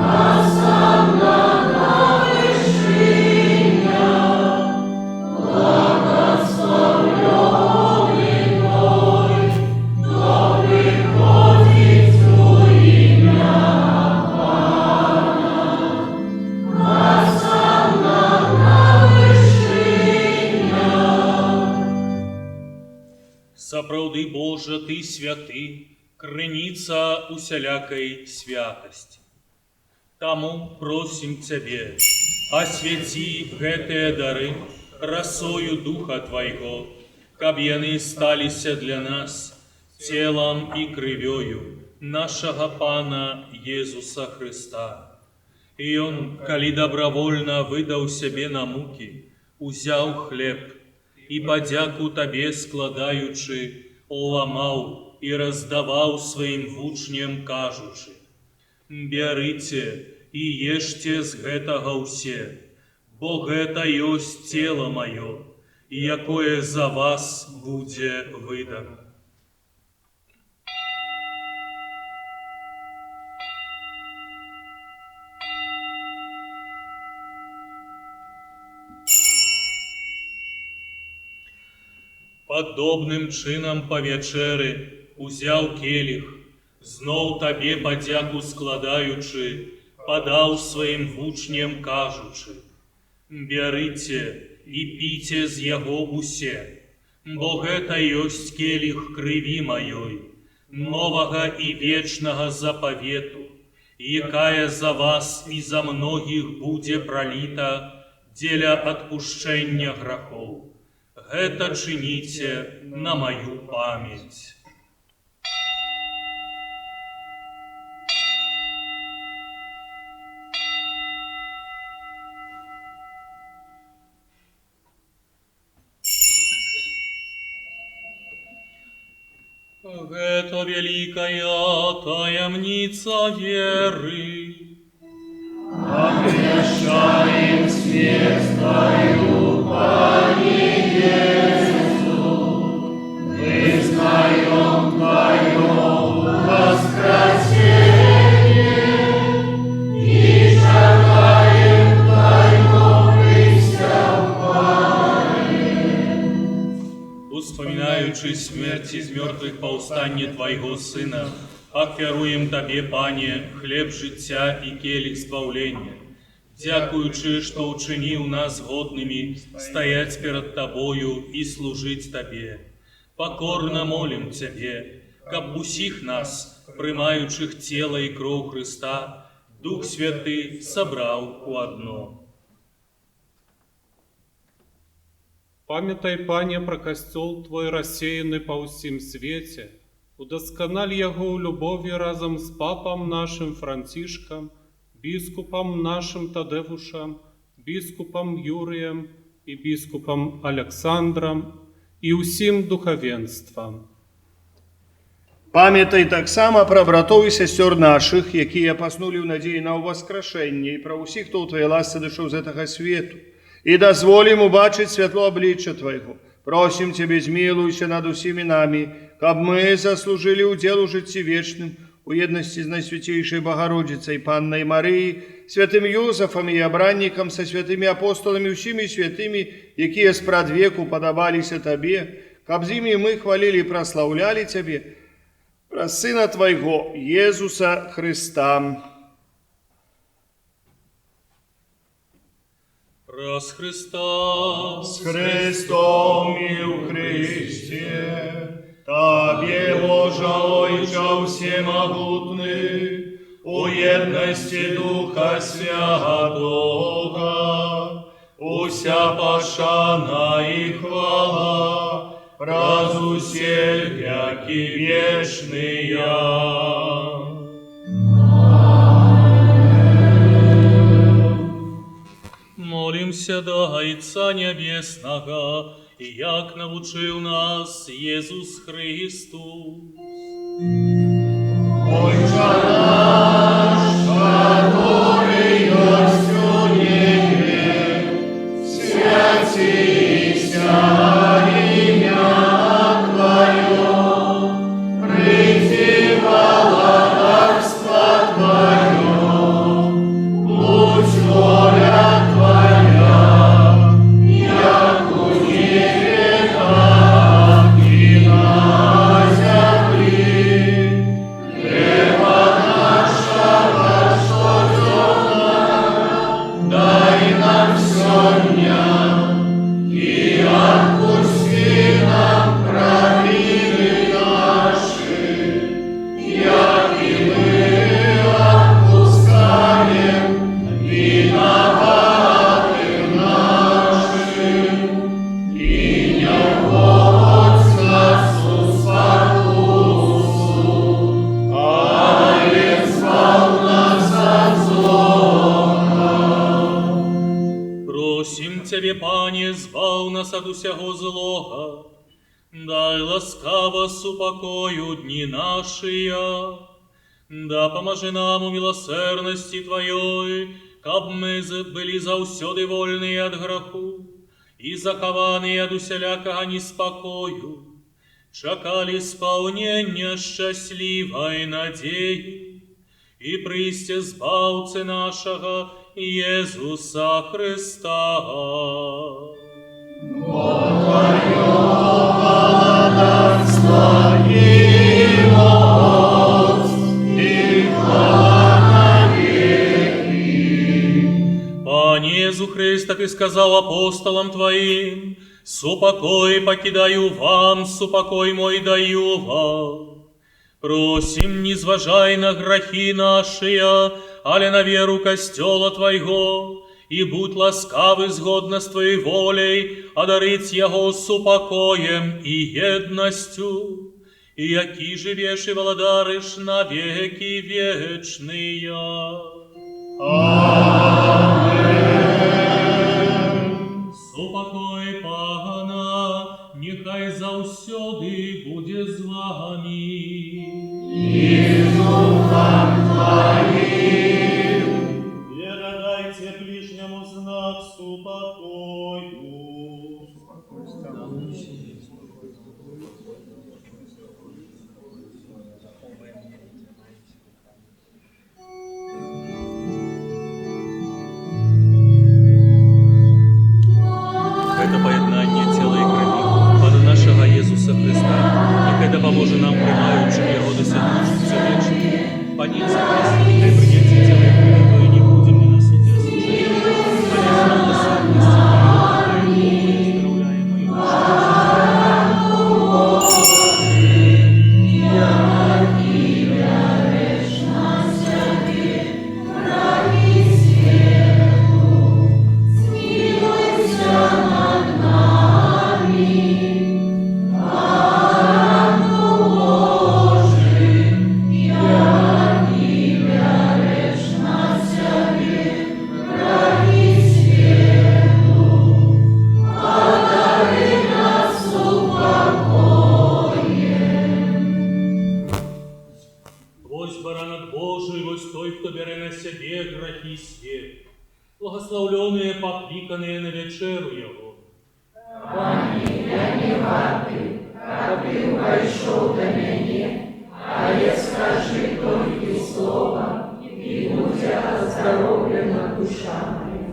Асанна на вышынях, благаслаўлёны той, хто прыходзіць у імя Пана. Асанна на вышынях. Сапраўды, Божа, Ты святы, крыніца усялякай святасці. Таму просім Цябе, асвяці гэтыя дары расою Духа Твайго, каб яны сталіся для нас целам і крывёю нашага Пана Езуса Хрыста. І Ён, калі добравольна выдаў сябе на мукі, узяў хлеб і, падзяку Табе складаючы, ламаў і раздаваў сваім вучням, кажучы: «Бярыце і ешце з гэтага ўсе, бо гэта ёсць цела маё, якое за вас будзе выдана». Падобным чынам па вячэры узяў келіх, зноў Табе падзяку складаючы, падаў сваім вучням, кажучы: «Бярыце і піце з яго ўсе, бо гэта ёсць келіх крыві маёй, новага і вечнага запавету, якая за вас і за многіх будзе праліта дзеля адпушчэння грахоў. Гэта чыніце на маю памяць». Гэта вялікая таямніца веры. Обещаем смерть Твою, Пане Иису, вызнаем Твое воскресение и чакаем Твайго прыйсця хвале. Успамінаючы смерць і з мёртвых паўстанне Твайго Сына, ахвяруем Табе, Пане, хлеб жыцця і келіх збаўлення, дзякуючы, што ўчыніў нас годнымі стаяць перад Табою і служыць Табе. Пакорна молім Цябе, каб усіх нас, прымаючых цела і кроў Хрыста, Дух Святы сабраў у адно. Памятай, Пане, пра Касцёл Твой, рассеяны па ўсім свеце, удасканаль яго ў любові разам з папам нашым Францішкам, біскупам нашым Тадэвушам, біскупам Юрыем і біскупам Аляксандрам і ўсім духавенствам. Памятай таксама пра братоў і сясцёр нашых, якія паснулі ў надзеі на ўваскрашэнне, і пра ўсіх, хто ў Тваёй ласцы дышоў з гэтага свету. І дазволь ім убачыць святло аблічча Твайго. Просім Цябе, змілуйся над усімі намі, каб мы заслужылі ўдзел у жыцці вечным у еднасці з Найсвяцейшай Багародзіцай Паннай Марыяй, святым Юзафам і абраннікам, са святымі апосталамі, усімі святымі, якія спрадвеку падабаліся Табе, каб з імі мы хвалілі і праслаўлялі Цябе, праз Сына Твайго, Езуса Хрыста. Праз Хрыста, з Хрыстом і ў Хрысце, Табе, Божа Ойча ўсемагутны, у еднасці Духа Святога, уся пашана і хвала, праз усе вякі вечныя. Молімся да Айца Нябеснага, як навучыў нас Езус Хрыстус. Ойча наш, каторы ёсць у небе, свяціся імя Тваё, прыйдзі валадарства Тваё, будзь воля Твая, як у небе, так і на зямлі. Хлеба нашага штодзённага дай нам сёння, і адпусці нам правіны нашы, як і мы адпускаем вінаватым нашым. І не ўводзь нас у спакусу, але збаў нас ад злога. Просім Цябе, Пане, збаў нас ад усяго злога, дай ласкава супакою дні нашыя, дапамажы нам у міласэрнасці Тваёй, каб мы былі заўсёды вольныя ад граху і захаваныя ад усялякага неспакою, чакалі спаўнення шчаслівай надзеі і прыйсця Збаўцы нашага Езуса Хрыста. Бо Тваё валадарства і моц, і хвала навекі. Пане Езу Хрысце, Ты сказаў апосталам Тваім: «Супакой пакідаю вам, супакой мой даю вам». Просім, не зважай на грахі нашыя, але на веру Касцёла Твайго, і будзь ласкавы згодна з Тваёй воляй, адарыць яго супакоем і еднасцю, і які жывеш і валадарыш на векі вечныя. Амэн. Супакой Пана няхай заўсёды будзе з вамі. І з духам Тваім. Перадайце бліжняму знак супакою. Гэта паяднанне Цела і Крыві Пана нашага Езуса Хрыста, няхай дапаможа нам, прымаючым Яго, дасягнуць жыцця вечнага. Пане Езу Хрысце, няхай прыняцце Цела і Крыві Тваёй не будзе мне на суд і асуджэнне, але з міласэрнасці Тваёй, якая аздараўляе маю душу. Які бярэш на сябе грахі свету, змілуйся над намі. Баранку Божы, які бярэш на сябе грахі свету, адары нас супакоем. Вось Баранак Божы, вось той, хто бярэ на сябе грахі свету. Благаслаўлёныя, пакліканыя на вячэру Яго. Пане, я не варты, каб ты ўвайшоў да мяне, але скажы толькі слова, і будзе аздароўлена душа мая.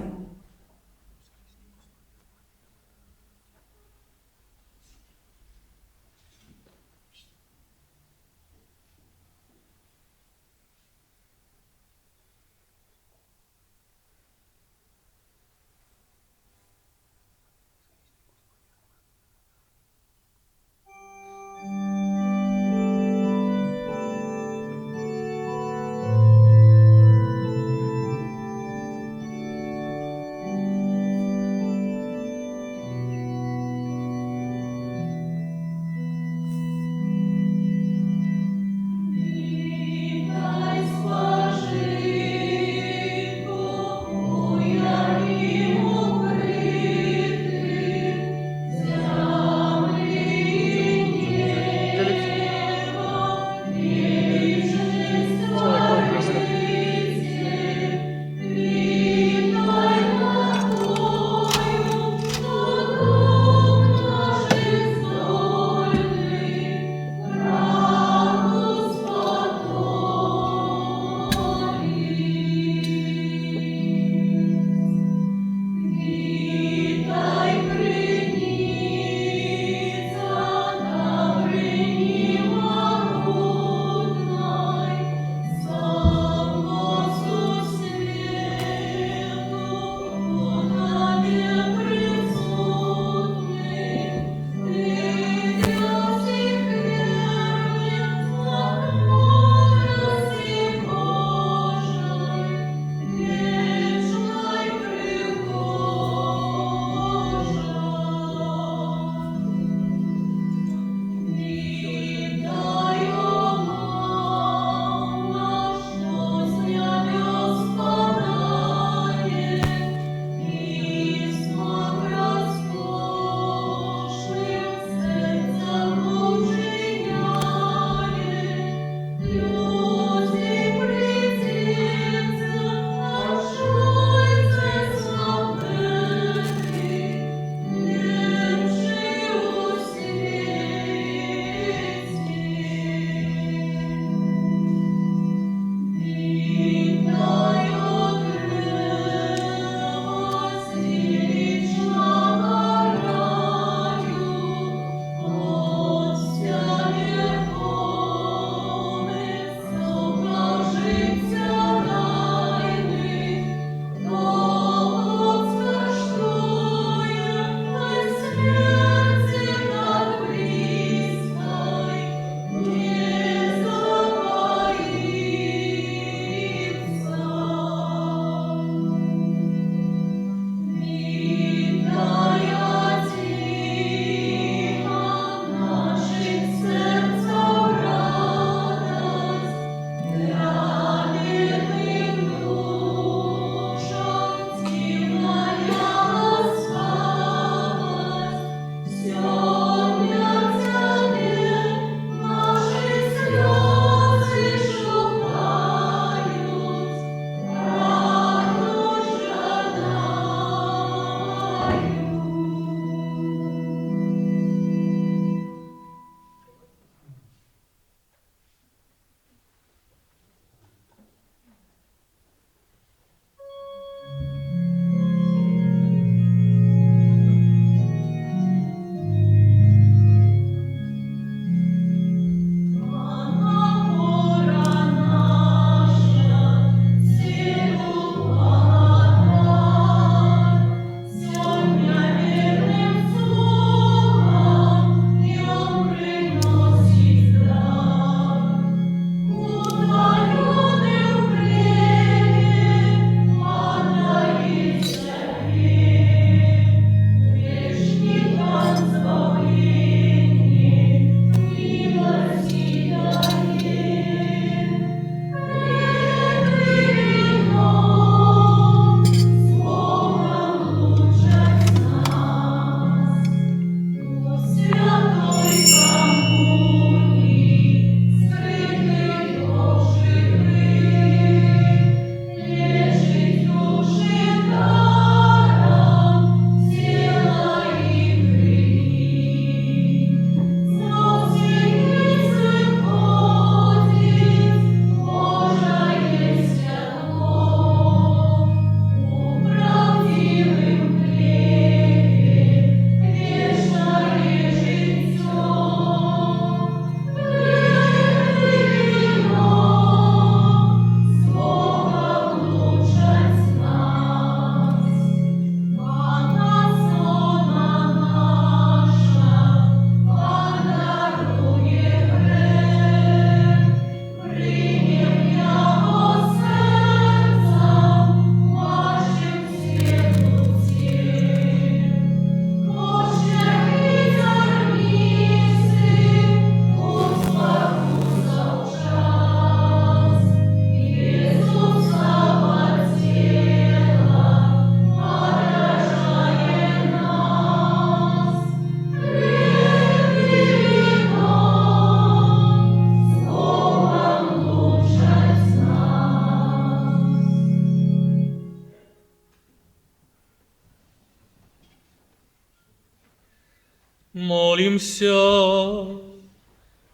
Памолімся.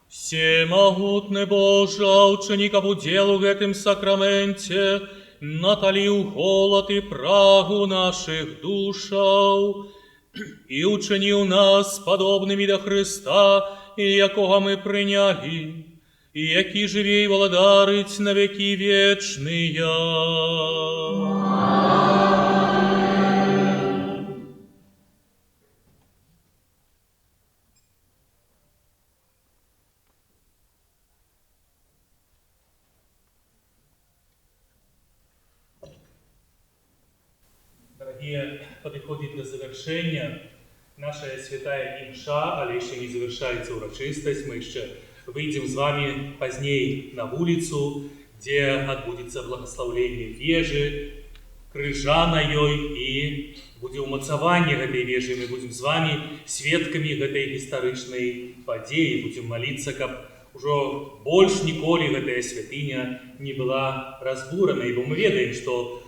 Усемагутны Божа, учыні, каб удзел у гэтым сакраменце наталіў голад і прагу нашых душаў і учыніў нас падобнымі да Хрыста, якога мы прынялі, і які жыве і валадарыць на векі вечныя. Дарагія, падыходзіць да завяршэння наша святая імша, але яшчэ не завяршаецца ўрачыстасць. Мы яшчэ выйдзем з вамі пазней на вуліцу, дзе адбудзецца благаслаўленне вежы, крыжа на ёй і будзе ўмацаванне гэтай вежы. Мы будзем з вамі сведкамі гэтай гістарычнай падзеі, будзем маліцца, каб ужо больш ніколі гэтая святыня не была разбурана, бо мы ведаем, што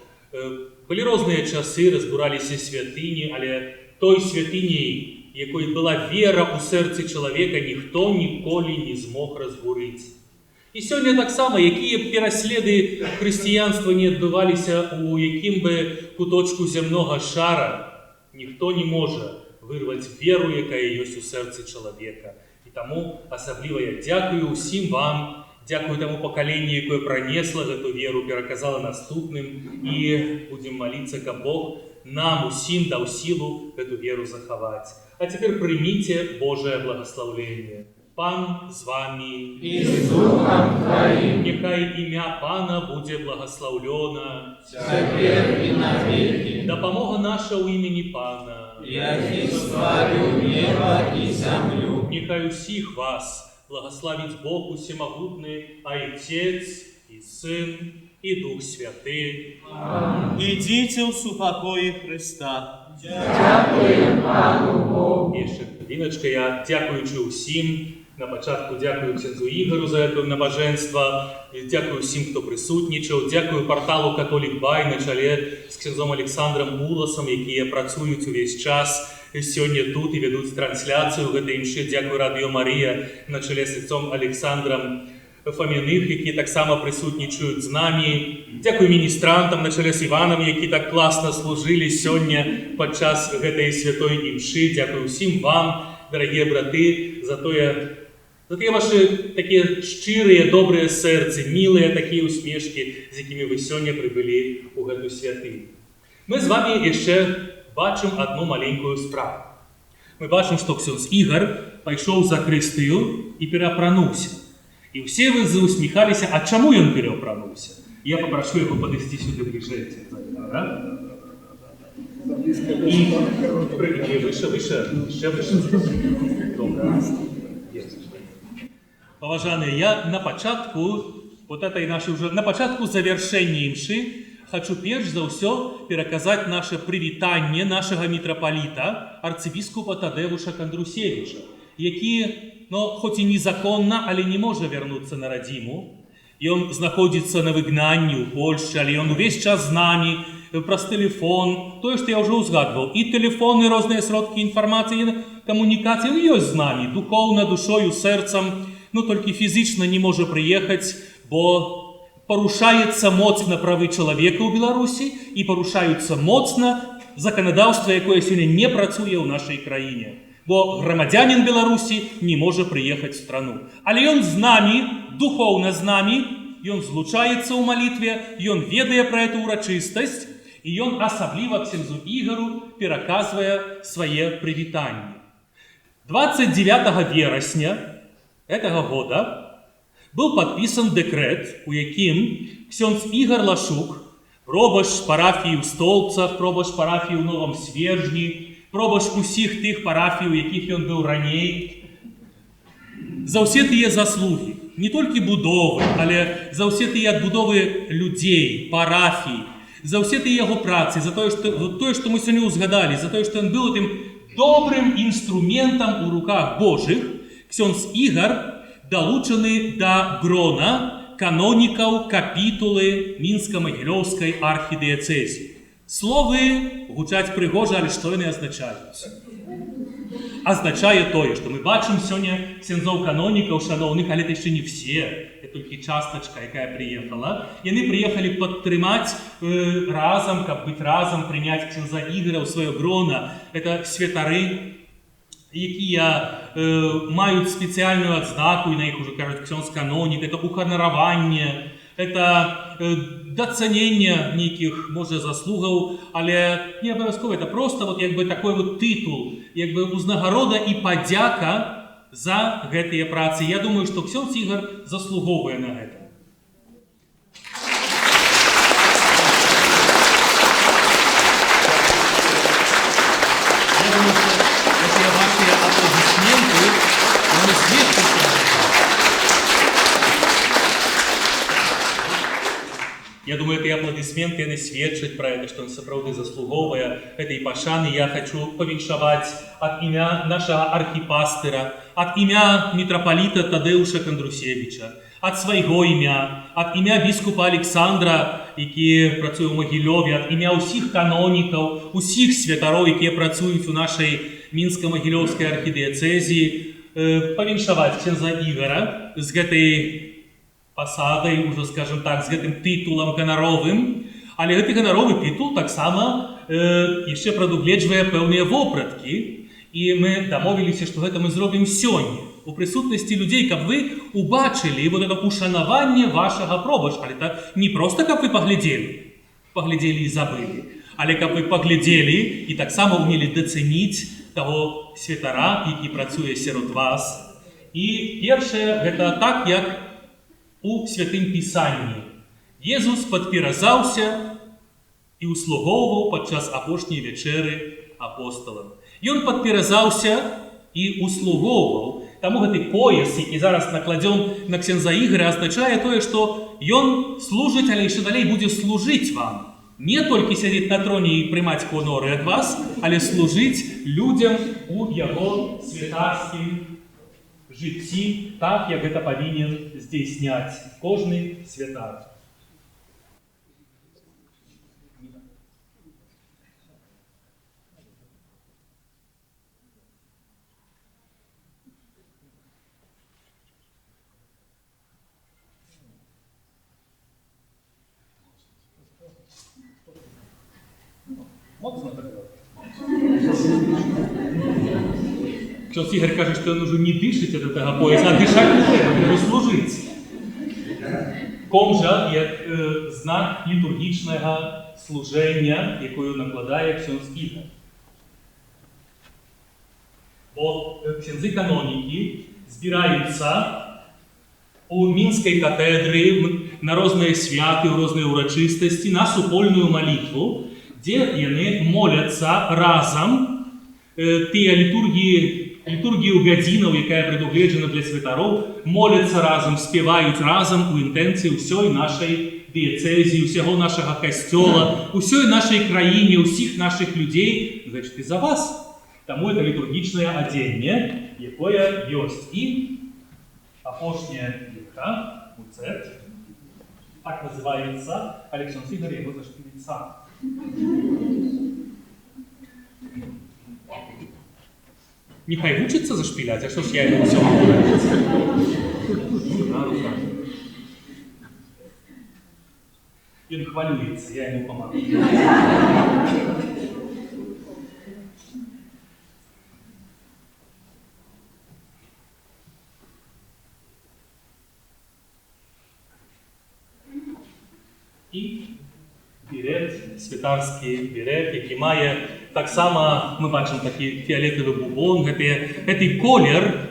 былі розныя часы, разбураліся святыні, але той святыняй, якой была вера ў сэрцы чалавека, ніхто ніколі не змог разбурыць. І сёння таксама, якія б пераследы хрысціянства не адбываліся ў якім бы куточку зямнога шара, ніхто не можа вырваць веру, якая ёсць у сэрцы чалавека. І таму асабліва я дзякую ўсім вам, дзякую таму пакаленню, якое пранесла гэту веру, пераказала наступным, і будзем маліцца, каб Бог нам усім даў сілу гэту веру захаваць. А цяпер прыміце Божае благаслаўленне. Пан з вамі. І з духам тваім. Няхай імя Пана будзе благаслаўлёна. Цяпер і навекі. Дапамога наша ў імені Пана, які стварыў неба і зямлю. Няхай усіх вас благаславіць Бог усемагутны, Айцец і Сын і Дух Святы. Амэн. Ідзіце ў супакоі Хрыста. Дзякуем Пану Богу. Яшчэ хвіліначка, я дзякуючы ўсім. На пачатку дзякую ксяндзу Ігару за гэта набажэнства, дзякую ўсім, хто прысутнічаў, дзякую парталу «Католік Бай» на чале з ксяндзом Александрам Уласам, якія працуюць увесь час сёння тут і вядуць трансляцыю гэтай імшы. Дзякую Радыё Марыя на чале з айцом Александрам Фаміных, якія таксама прысутнічаюць з намі. Дзякую міністрантам на чале з Іванам, які так класна служылі сёння падчас гэтай святой імшы. Дзякую ўсім вам, дарагія браты, за тое, за тыя вашы такія шчырыя, добрыя сэрцы, мілыя такія усмешкі, з якімі вы сёння прыбылі ў гэту святыню. Мы з вамі яшчэ бачым адну маленькую справу. Мы бачым, што ксёндз Ігар пайшоў у закрыстыю і пераапрануўся. І ўсе вы заусміхаліся, а чаму ён пераапрануўся? Я папрашу яго падысці сюды бліжэй. Да? І выше, выше, яшчэ выше. Добра. Паважаныя, я на пачатку вот этой нашей уже, на пачатку завяршэння імшы хачу перш за ўсё пераказаць наше прывітанне нашага мітрапаліта, арцыбіскупа Тадэвуша Кандрусевіча, які, ну, хоць і незаконна, але не можа вярнуцца на радзіму. Ён знаходзіцца на выгнанні ў Польшчы, але ён увесь час з намі, праз тэлефон, тое, што я ўжо ўзгадваў, і тэлефоны, розныя сродкі інфармацыі, камунікацыі, ён ёсць з намі, духоўна, душою, сэрцам, ну, толькі фізічна не можа прыехаць, бо парушаецца моцна правы чалавека ў Беларусі і парушаюцца моцна заканадаўства, якое сёння не працуе ў нашай краіне. Бо грамадзянін Беларусі не можа прыехаць в страну. Але ён з намі, духоўна з намі, ён злучаецца ў малітве, ён ведае пра эту ўрачыстасць, і ён асабліва ксяндзу Ігару пераказвае свае прывітанні. 29 верасня гэтага года быў падпісан дэкрэт, у якім ксёндз Ігар Лашук, пробашч парафіі ў Столбцах, пробашч парафіі ў Новым Свержні, пробашч усіх тых парафій, у якіх ён быў раней, за ўсе тыя заслугі, не толькі будовы, але за ўсе тыя адбудовы людзей, парафій, за ўсе тыя яго працы, за тое, што мы сёння ўзгадалі, за тое, што ён быў тым добрым інструментам у руках Божых, ксёндз Ігар далучаны да грона канонікаў капітулы Мінска-Магілёўскай архідыяцэзіі. Словы гучаць прыгожа, але што яны азначаюць? азначае тое, што мы бачым сёння ксяндзоў канонікаў шаноўных, але это яшчэ не все, это толькі частачка, якая прыехала. Яны прыехалі падтрымаць разам, каб быць разам, прыняць ксяндза Ігара ў сваё грона. Это святары, якія маюць спецыяльную адзнаку, і на іх ужо кажуць ксёндз канонік, это уганараванне, это дацаненне нейкіх, можа, заслугаў, але не абавязкова, это просто вот як бы такой вот тытул, як бы узнагарода і падзяка за гэтыя працы. Я думаю, што ксёндз Ігар заслугоўвае на гэта. Я думаю, што гэтыя вашыя апладысменты, яны сведчаць пра гэта. Я думаю, гэтыя апладысменты, яны сведчаць пра гэта, што ён сапраўды заслугоўвае гэтай пашаны. Я хачу павіншаваць ад імя нашага архіпастыра, ад імя мітрапаліта Тадэуша Кандрусевіча, ад свайго імя, ад імя біскупа Александра, які працуе ў Магілёве, ад імя ўсіх канонікаў, усіх святароў, якія працуюць у нашай мінска-магілёўскай архідыяцэзіі, павіншаваць ксяндза Ігара з гэтай пасадай, ужо, скажем так, з гэтым тытулам ганаровым. Але гэты ганаровы тытул таксама яшчэ прадугледжвае пэўныя вопраткі. І мы дамовіліся, што гэта мы зробім сёння, у прысутнасці людзей, каб вы убачылі вот это ушанаванне вашага пробашча. Але это не просто, каб вы паглядзелі, паглядзелі і забылі, але каб вы паглядзелі і таксама умелі дацэніць таго святара, які працуе сярод вас. І першае, гэта так, як у Святым Пісанні. Езус падперазаўся і услугоўваў падчас апошняй вячэры апосталам. Ён падперазаўся і услугоўваў. Таму гэты пояс, які зараз накладзём на ксяндза Ігара, азначае тое, што ён служыць, але яшчэ далей будзе служыць вам. Не толькі сядзець на троне і прымаць гоноры ад вас, але служыць людзям у яго святарскім жыцці, так, як гэта павінен здзейсняць кожны святар. Моцна так. Ксёндз Ігар кажа, што ён ужо не дышыць ад гэтага пояса, а дышаць не трэба, трэба служыць. Комжа як знак літургічнага служэння, якую накладае ксёндз Ігар. Бо ксяндзы канонікі збіраюцца у мінскай катэдры на розныя святы, у розныя ўрачыстасці, на супольную малітву, дзе яны моляцца разам. Тыя літургію гадзінаў, якая прадугледжана для святароў, моляцца разам, спяваюць разам у інтэнцыі ўсёй нашай дыяцэзіі, усяго нашага касцёла, усёй нашай краіне, усіх нашых людзей, значит, і за вас. Таму это літургічнае адзенне, якое ёсць. І апошняя ліха, муцет, так называецца, але ксёндз Ігар яго зашпіліць сам. Нехай вучыцца зашпіляць, а што ж я яму ўсё магу рабіць? На руках. Ён хвалюецца, я яму памагу. І берет, святарскі берет, які мае таксама, мы бачым такі фіолетавы бубон, гэты колер,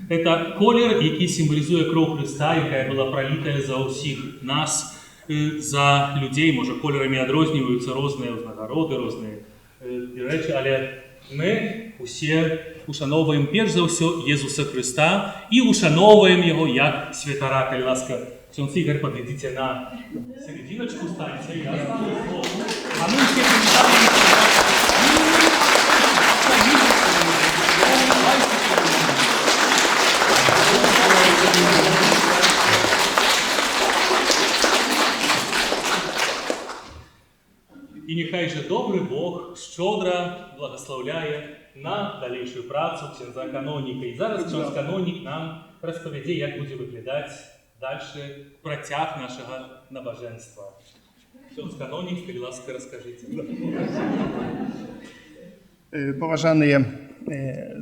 это колер, які сімвалізуе кроў Хрыста, якая была пралітая за ўсіх нас, за людзей. Можа, колерамі адрозніваюцца розныя ўзнагароды, розныя рэчы, але мы усе ушаноўваем перш за ўсё Езуса Хрыста і ушаноўваем яго як святара. Калі ласка, ксёндз Ігар, падыдзіце на середзіначку, станьце, я стану збоку. А мы ўсе прывітаем. І няхай Няхай жа добры Бог шчодра благаслаўляе на далейшую працу ксяндза каноніка. І зараз ксёндз канонік нам распавядзе, як будзе выглядаць дальше працяг нашага набажэнства. Ксёндз канонік, калі ласка, раскажыце. Паважаныя,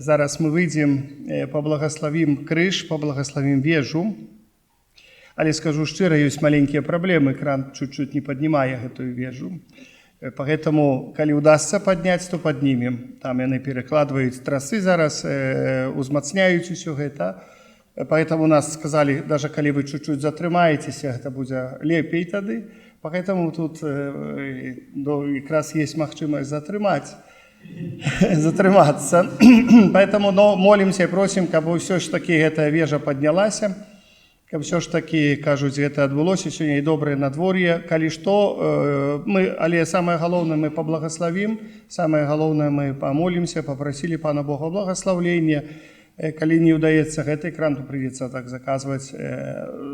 зараз мы выйдзем, паблагаславім крыж, паблагаславім вежу. Але скажу шчыра, ёсць маленькія праблемы, кран чуть-чуть не паднімае гэтую вежу. Поэтому, калі удасца падняць, то паднімем. Там яны перакладваюць трасы зараз, узмацняюць усё гэта. Поэтому нас сказали, даже калі вы чуть-чуть затрымаецеся, гэта будзе лепей тады. Поэтому тут якраз есть магчымасць затрымацца. Поэтому, но молимся и просим, каб ўсё ж таки гэтая вежа паднялася, каб ўсё ж таки, кажуць, гэта адбылося. Сёння і добрае надвор'е. Калі што, мы, але самае галоўнае, мы паблагаславім, самае галоўнае, мы памолімся, папрасілі Пана Бога благаслаўлення. Калі не ўдаецца гэты кран, то прыйдзецца так заказваць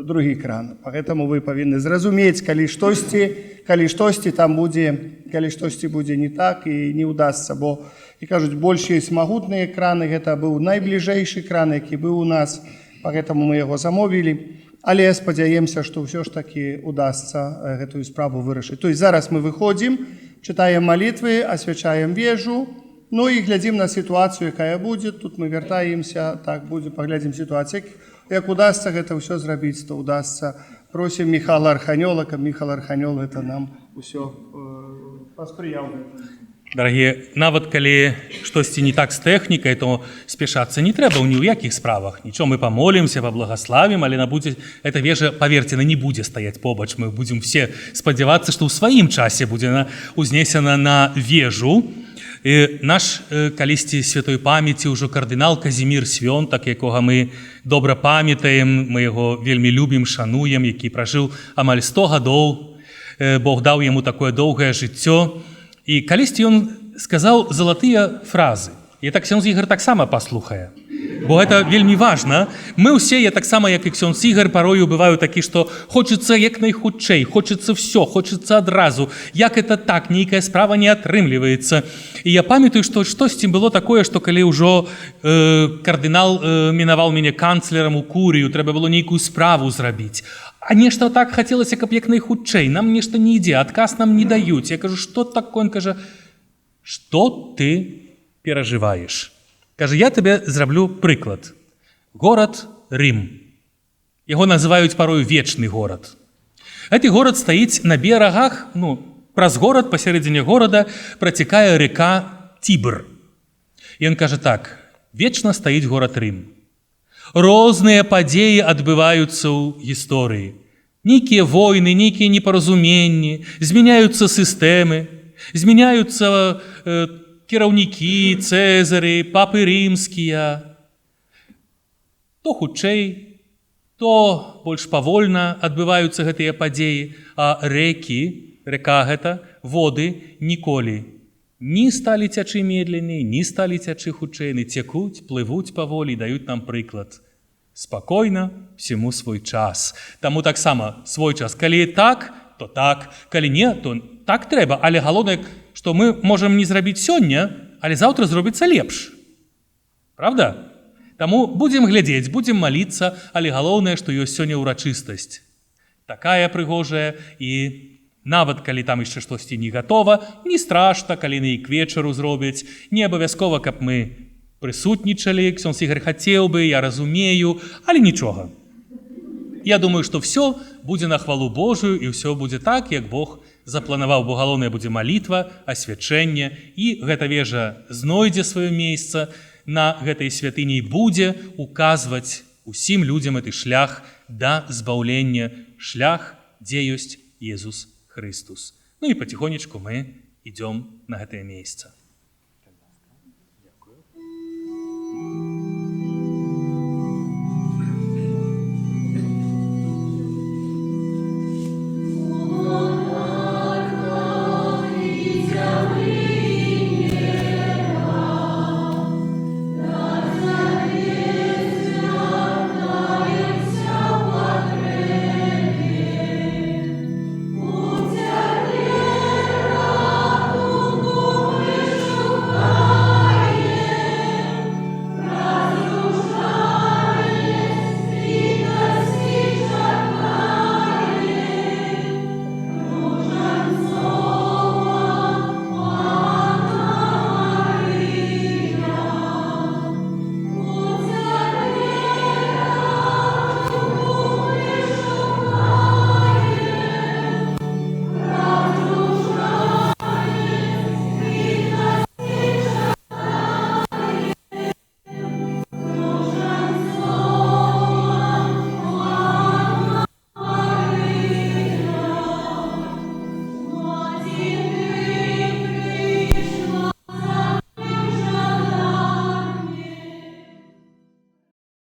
другі кран. Поэтому вы павінны зразумець, калі штосьці там будзе, калі штосьці будзе не так і не ўдасца, бо, і кажуць, больш ёсць магутныя краны, гэта быў найбліжэйшы кран, які быў у нас, поэтому мы яго замовілі. Але спадзяемся, што ўсё ж такі удасца гэтую справу вырашыць. То есть зараз мы выходзім, чытаем малітвы, асвячаем вежу, ну і глядзім на сітуацыю, якая будзе. Тут мы вяртаемся, так будзе, паглядзім сітуацыю. Як удасца гэта ўсё зрабіць, то удасца. Просім Міхала Арханёла, каб Міхал Арханёл это нам усё паспрыяў. Дарагія, нават калі штосьці не так з тэхнікай, то спяшацца не трэба ў ні ў якіх справах. Нічого, мы памолімся, паблагаславім, але на будзе эта вежа, паверце, она не будзе стаяць побач. Мы будзем все спадзявацца, што ў сваім часе будзе она узнесена на вежу. І наш калісьці святой памяці ўжо кардынал Казімір Свёнтак, якога мы добра памятаем, мы яго вельмі любім, шануем, які пражыў амаль 100 гадоў, Бог даў яму такое доўгае жыццё. І калісьці ён сказаў залатыя фразы. І так ксёндз Ігар таксама паслухае. Бо гэта вельмі важна. Мы ўсе, я таксама, як і ксёндз Ігар, парою бываю такі, што хочацца як найхутчэй, хочацца ўсё, хочацца адразу. Як это так, нейкая справа не атрымліваецца. І я памятаю, што штосьці было такое, што калі ўжо кардынал мінаваў мяне канцлерам у курыю, трэба было нейкую справу зрабіць. А нешта так хацелася, каб як найхутчэй, нам нешта не ідзе, адказ нам не даюць. Я кажу: «Што такое?» Он кажа: «Што ты перажываеш?» Кажа: «Я табе зраблю прыклад. Горад Рым. Яго называюць парою вечны горад. Гэты горад стаіць на берагах, ну, праз горад, пасярэдзіне горада працякае рэка Тібр. І ён кажа так: вечна стаіць горад Рым. Розныя падзеі адбываюцца ў гісторыі. Нейкія войны, нейкія непаразуменні, змяняюцца сістэмы, змяняюцца кіраўнікі, цэзары, папы рымскія. То хутчэй, то больш павольна адбываюцца гэтыя падзеі, а рэкі, рэка гэта, воды ніколі ні сталі цячы медленней, ні сталі цячы хутчэй, яны цякуць, плывуць паволі і даюць нам прыклад. Спакойна, всему свой час. Таму таксама свой час. Калі так, то так, калі не, то так трэба, але галоўнае, што мы можам не зрабіць сёння, але заўтра зробіцца лепш. Правда? Таму будзем глядзець, будзем маліцца, але галоўнае, што ёсць сёння ўрачыстасць. Такая прыгожая, і нават калі там яшчэ штосьці не гатова, не страшна, калі на і к вечару зробяць, не абавязкова, каб мы прысутнічалі, ксёндз Ігар хацеў бы, я разумею, але нічога. Я думаю, што ўсё будзе на хвалу Божую і ўсё будзе так, як Бог запланаваў, бо галоўнае будзе малітва, асвячэнне, і гэта вежа знойдзе сваё месца на гэтай святыні і будзе указваць усім людзям гэты шлях да збаўлення, шлях, дзе ёсць Езус Хрыстус. Ну і паціхонечку мы ідём на гэтае месца.